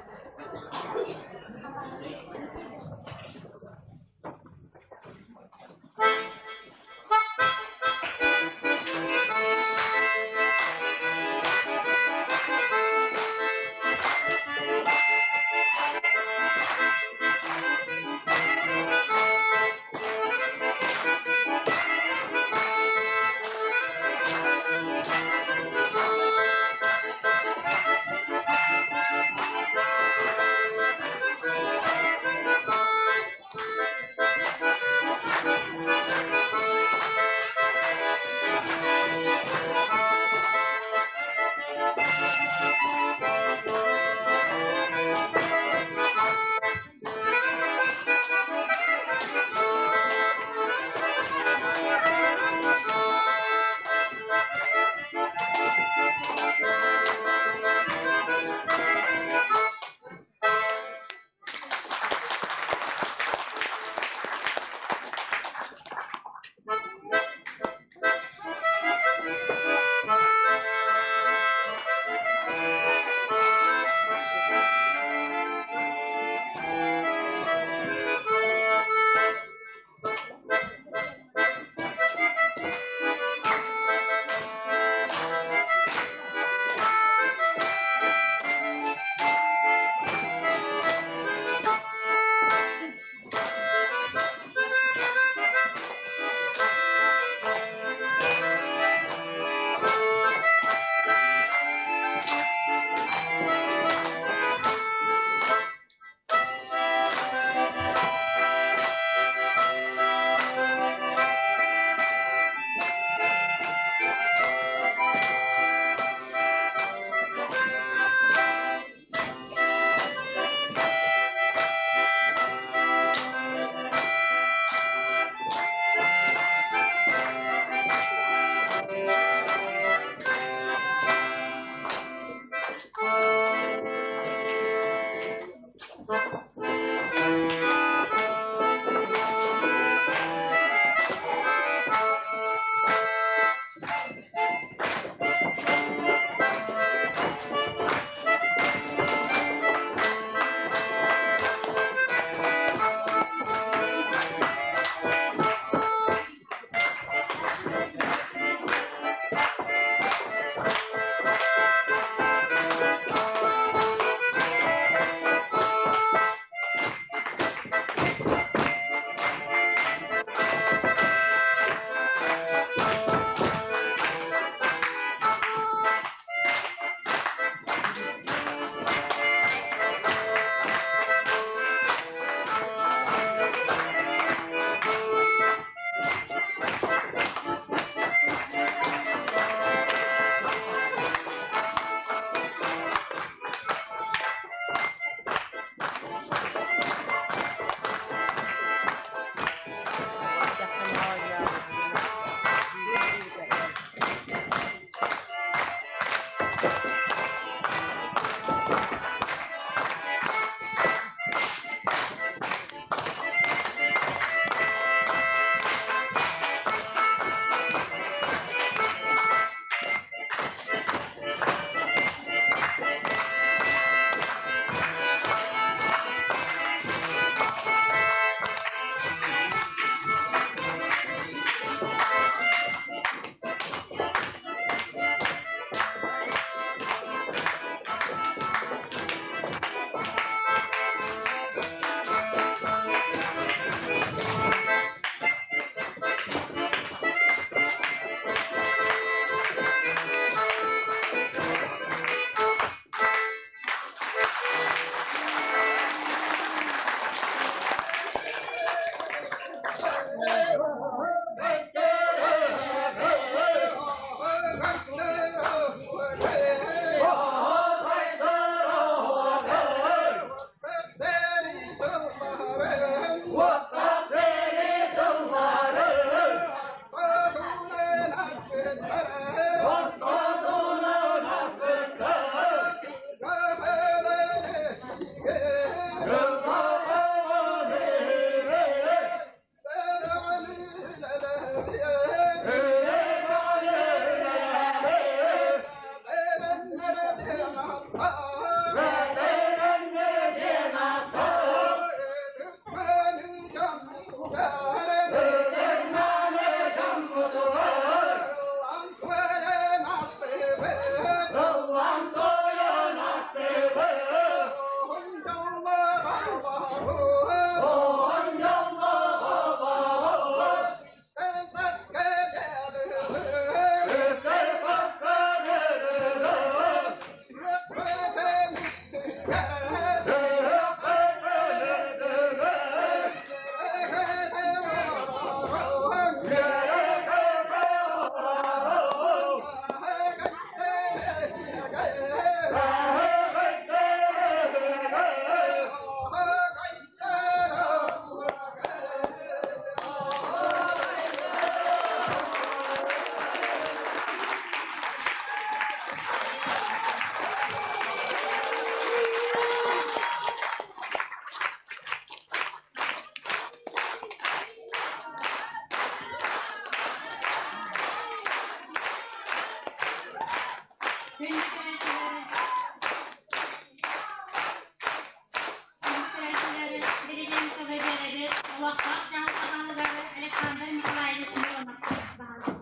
Олохтоох дьаһалта баһылыгар Александр Николаевич Мироновка баһылык.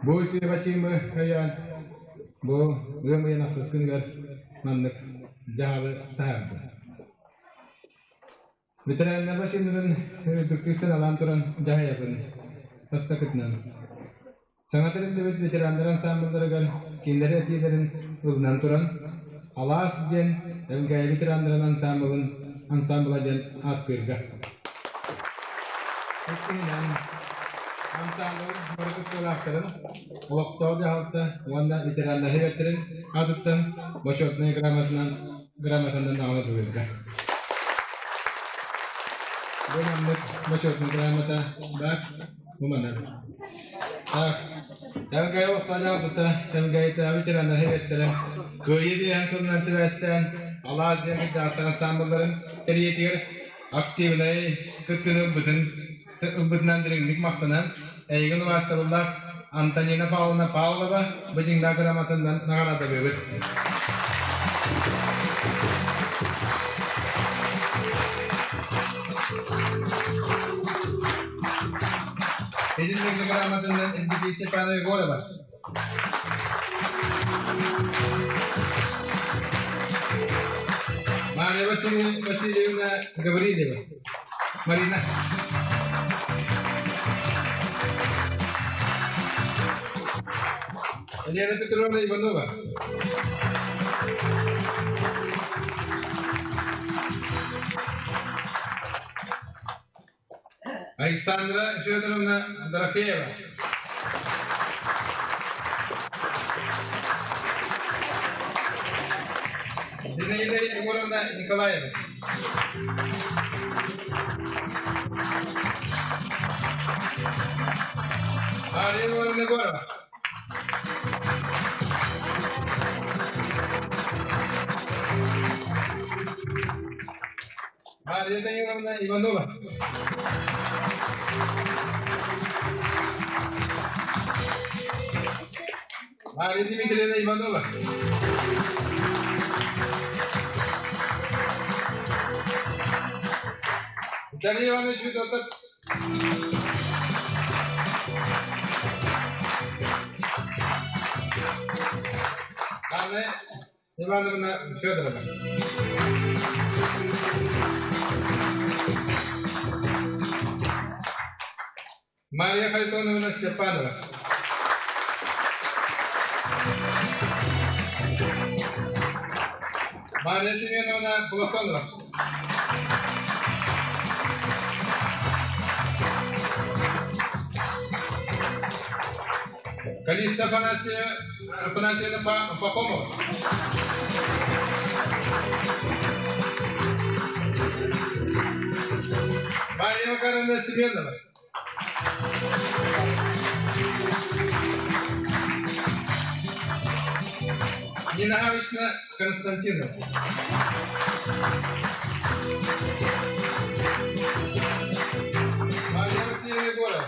Бу үтүө бачыымы өйөөн, бу ыам ыйын ахсыс күнүгэр маннык дьаһалы таһаарда. Ветераннар бачыымнарын үрдүктүк сыаналаан туран дьаһайабын бастакытынан. Саҥа тэриллибит ветераннар ансаамбылларыгар кинилэр этиилэрин ылынан туран, Алаас диэн Элгээйи ветераннарын ансаамбылын ансаамбыла диэн ааттыырга. Иккиһинэн, ансаамбыл бары кыттыылаахтарын, олохтоох дьаһалта уонна ветераннар сэбиэттэрин аатыттан бочуотунай грамотанан грамотанан наҕараадалыырга. Бу маннык бочуотунай грамота баар, бу манан. Так, Элгээйи олохтоох дьаһалтата Элгээйитээҕи ветераннар сэбиэттэрэ Кыайыы биэһин сылынан сибээстээн Алаас диэн кырдьаҕастар ансаамбылларын тэрийиитигэр активнай кыттыыны ылбытын ылбытынан дириҥник махтанан, эйигин убаастабыллаах Антонина Павловна Павлова бу дьиҥнээх грамотанан наҕараадалыыбыт. Итинник грамотанан Евдокия Степанова Егорова. Мария Васильевна Гаврильева. Марина. Елена Петровна Иванова. Александра Федоровна Дорофеева. Зинаида Егоровна Николаева. Мария Егоровна Егорова. Мария Даниловна Иванова. Мария Дмитриевна Иванова. Виталий Иванович Федотов. Анна Ивановна Федорова. Мария Харитоновна Степанова. Мария Семеновна Платонова. Калиста Афанасия, Афанасьевна Пахомова. Мария Макаровна Семенова. Нина Гавична Константинова. Мария Васильевна Егорова.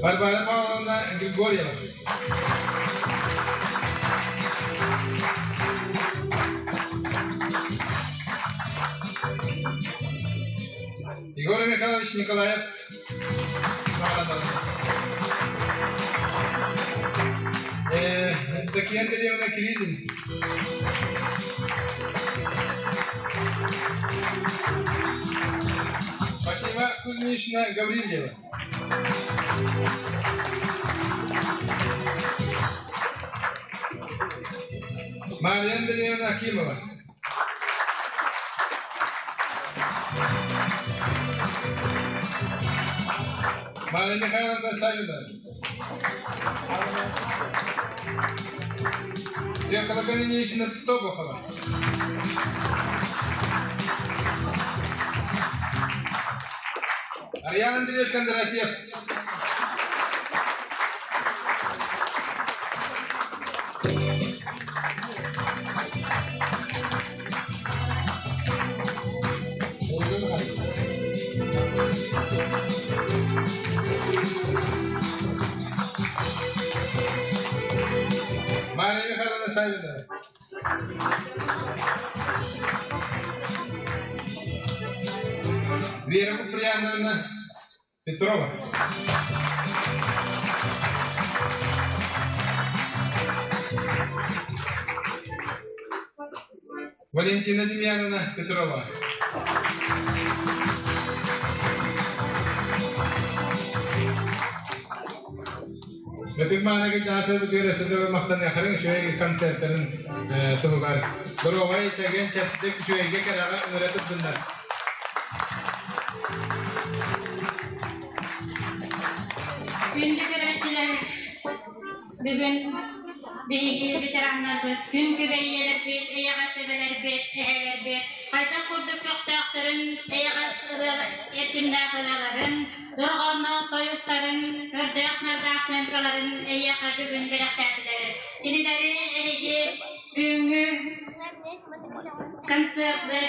Варвара Павловна Григорьева. Егор Михайлович Николаев. Евдокия Андреевна Кириллин. Фатима Кузьминична Гаврильева. Мария Андреевна Акимова. Мария Михайловна Савина. Фекла Калинична Стобухова. Ариан Андреевич Кондратьев. Михайловна. Вера Куприяновна Петрова. Валентина Демьяновна Петрова. Ытык-мааны кырдьаҕастарбытыгар өссө да махтаныахтарын үчүгэй концертарын туһугар доруобай, чэгиэн, чэбдик, үчүгэйгэ кэрэҕэ ыҥыра турдуннар. Күндү көрөөччүлэр, бүгүн биһиги ветераннарбыт, күн күбэй ийэлэрбит, эйэҕэс эбэлэрбит, эһэлэрбит хайдах курдук көхтөөхтөрүн, эйэҕэс эрчимнээх ырыаларын, дорҕоонноох тойуктарын, көрдөөх-нардаах сыаҥкаларын эйиэхэ бүгүн бэлэхтээтилэр. Кинилэри эһиги бүгүҥҥү концерты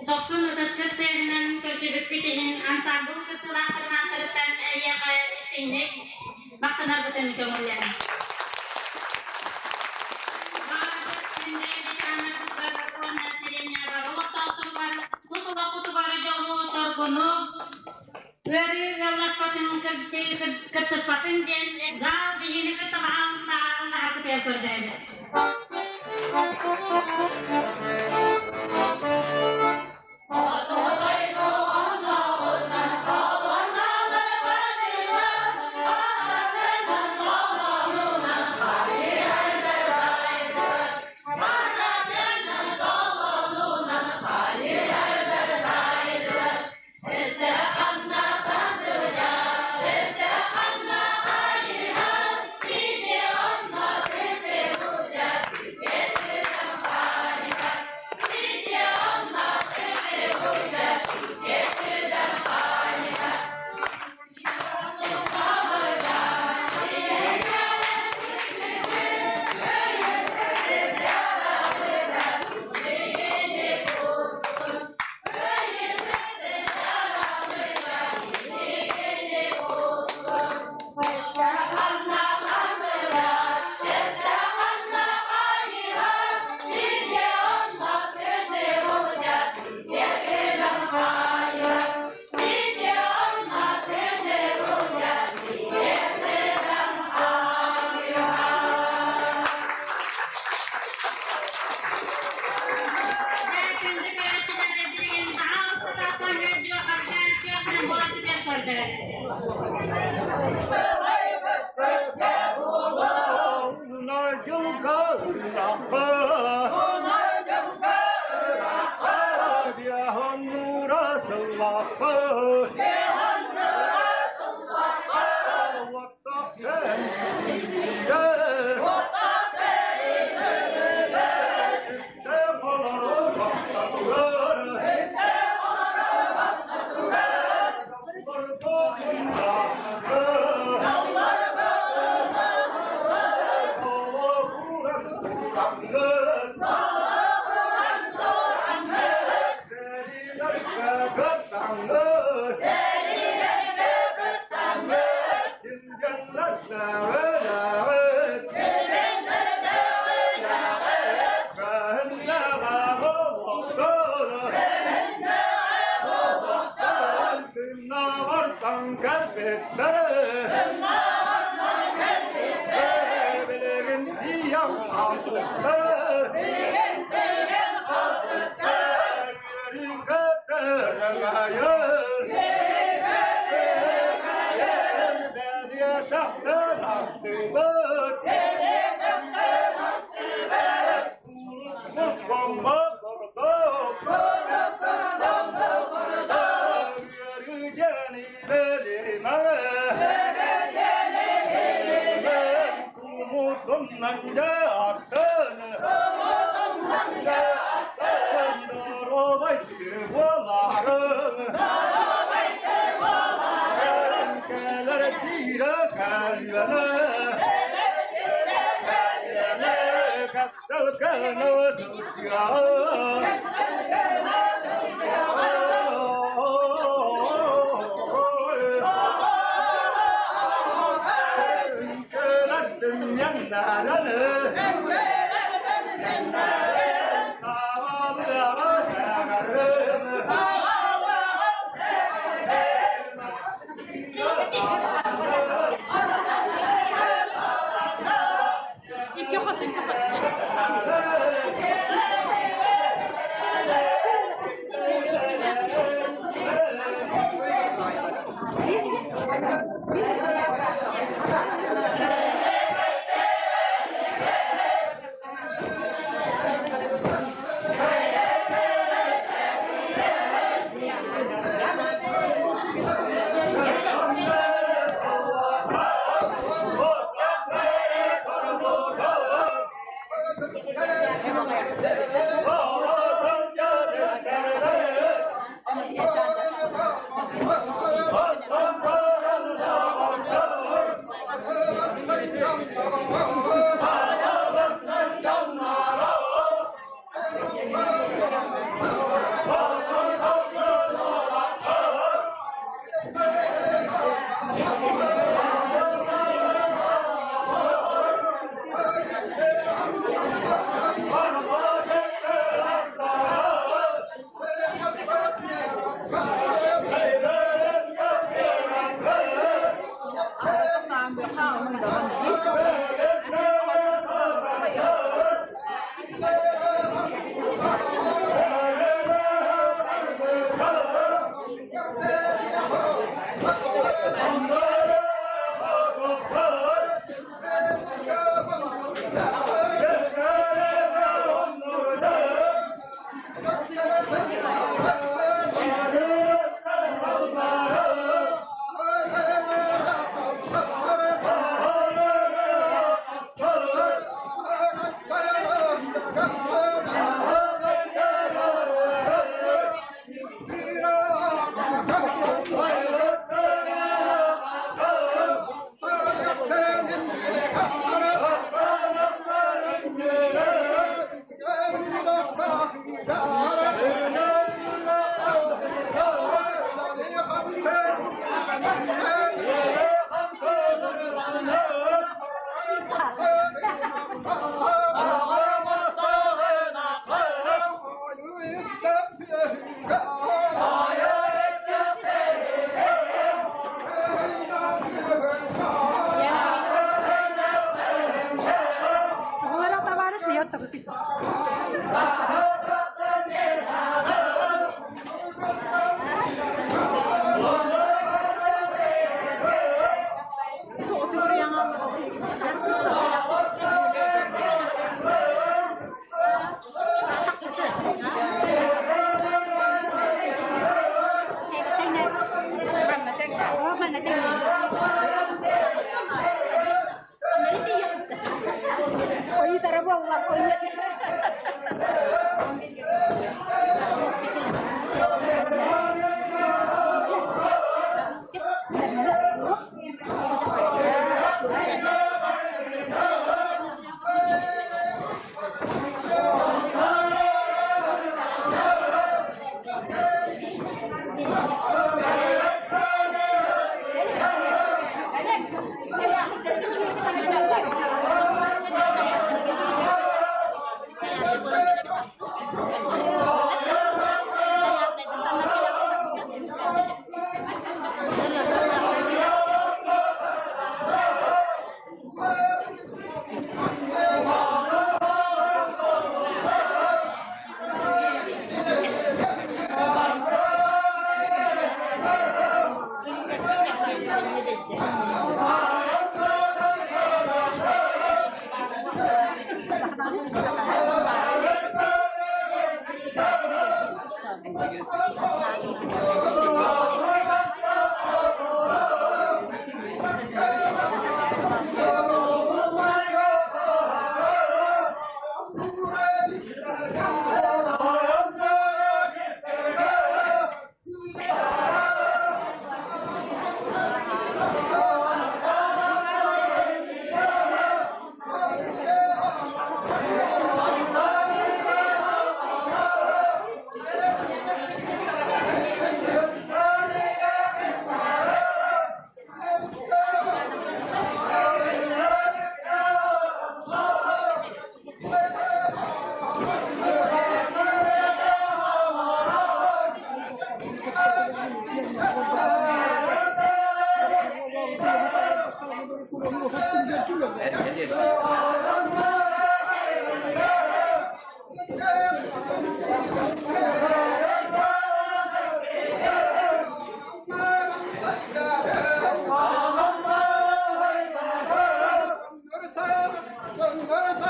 Дохсун ытыскыт тыаһынан көрсүбүккүт иһин ансаамбыл кыттыылаахтарын ааттарыттан эйиэхэ истиҥник махтанарбытын көҥүллээн. Тус олоххутугар дьолу, соргуну, ыарыы ыалласпатын, кыттыспатын диэн зал биһиги кытта баһаалыстааҕын көрдөөбүт.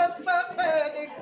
Састабедик.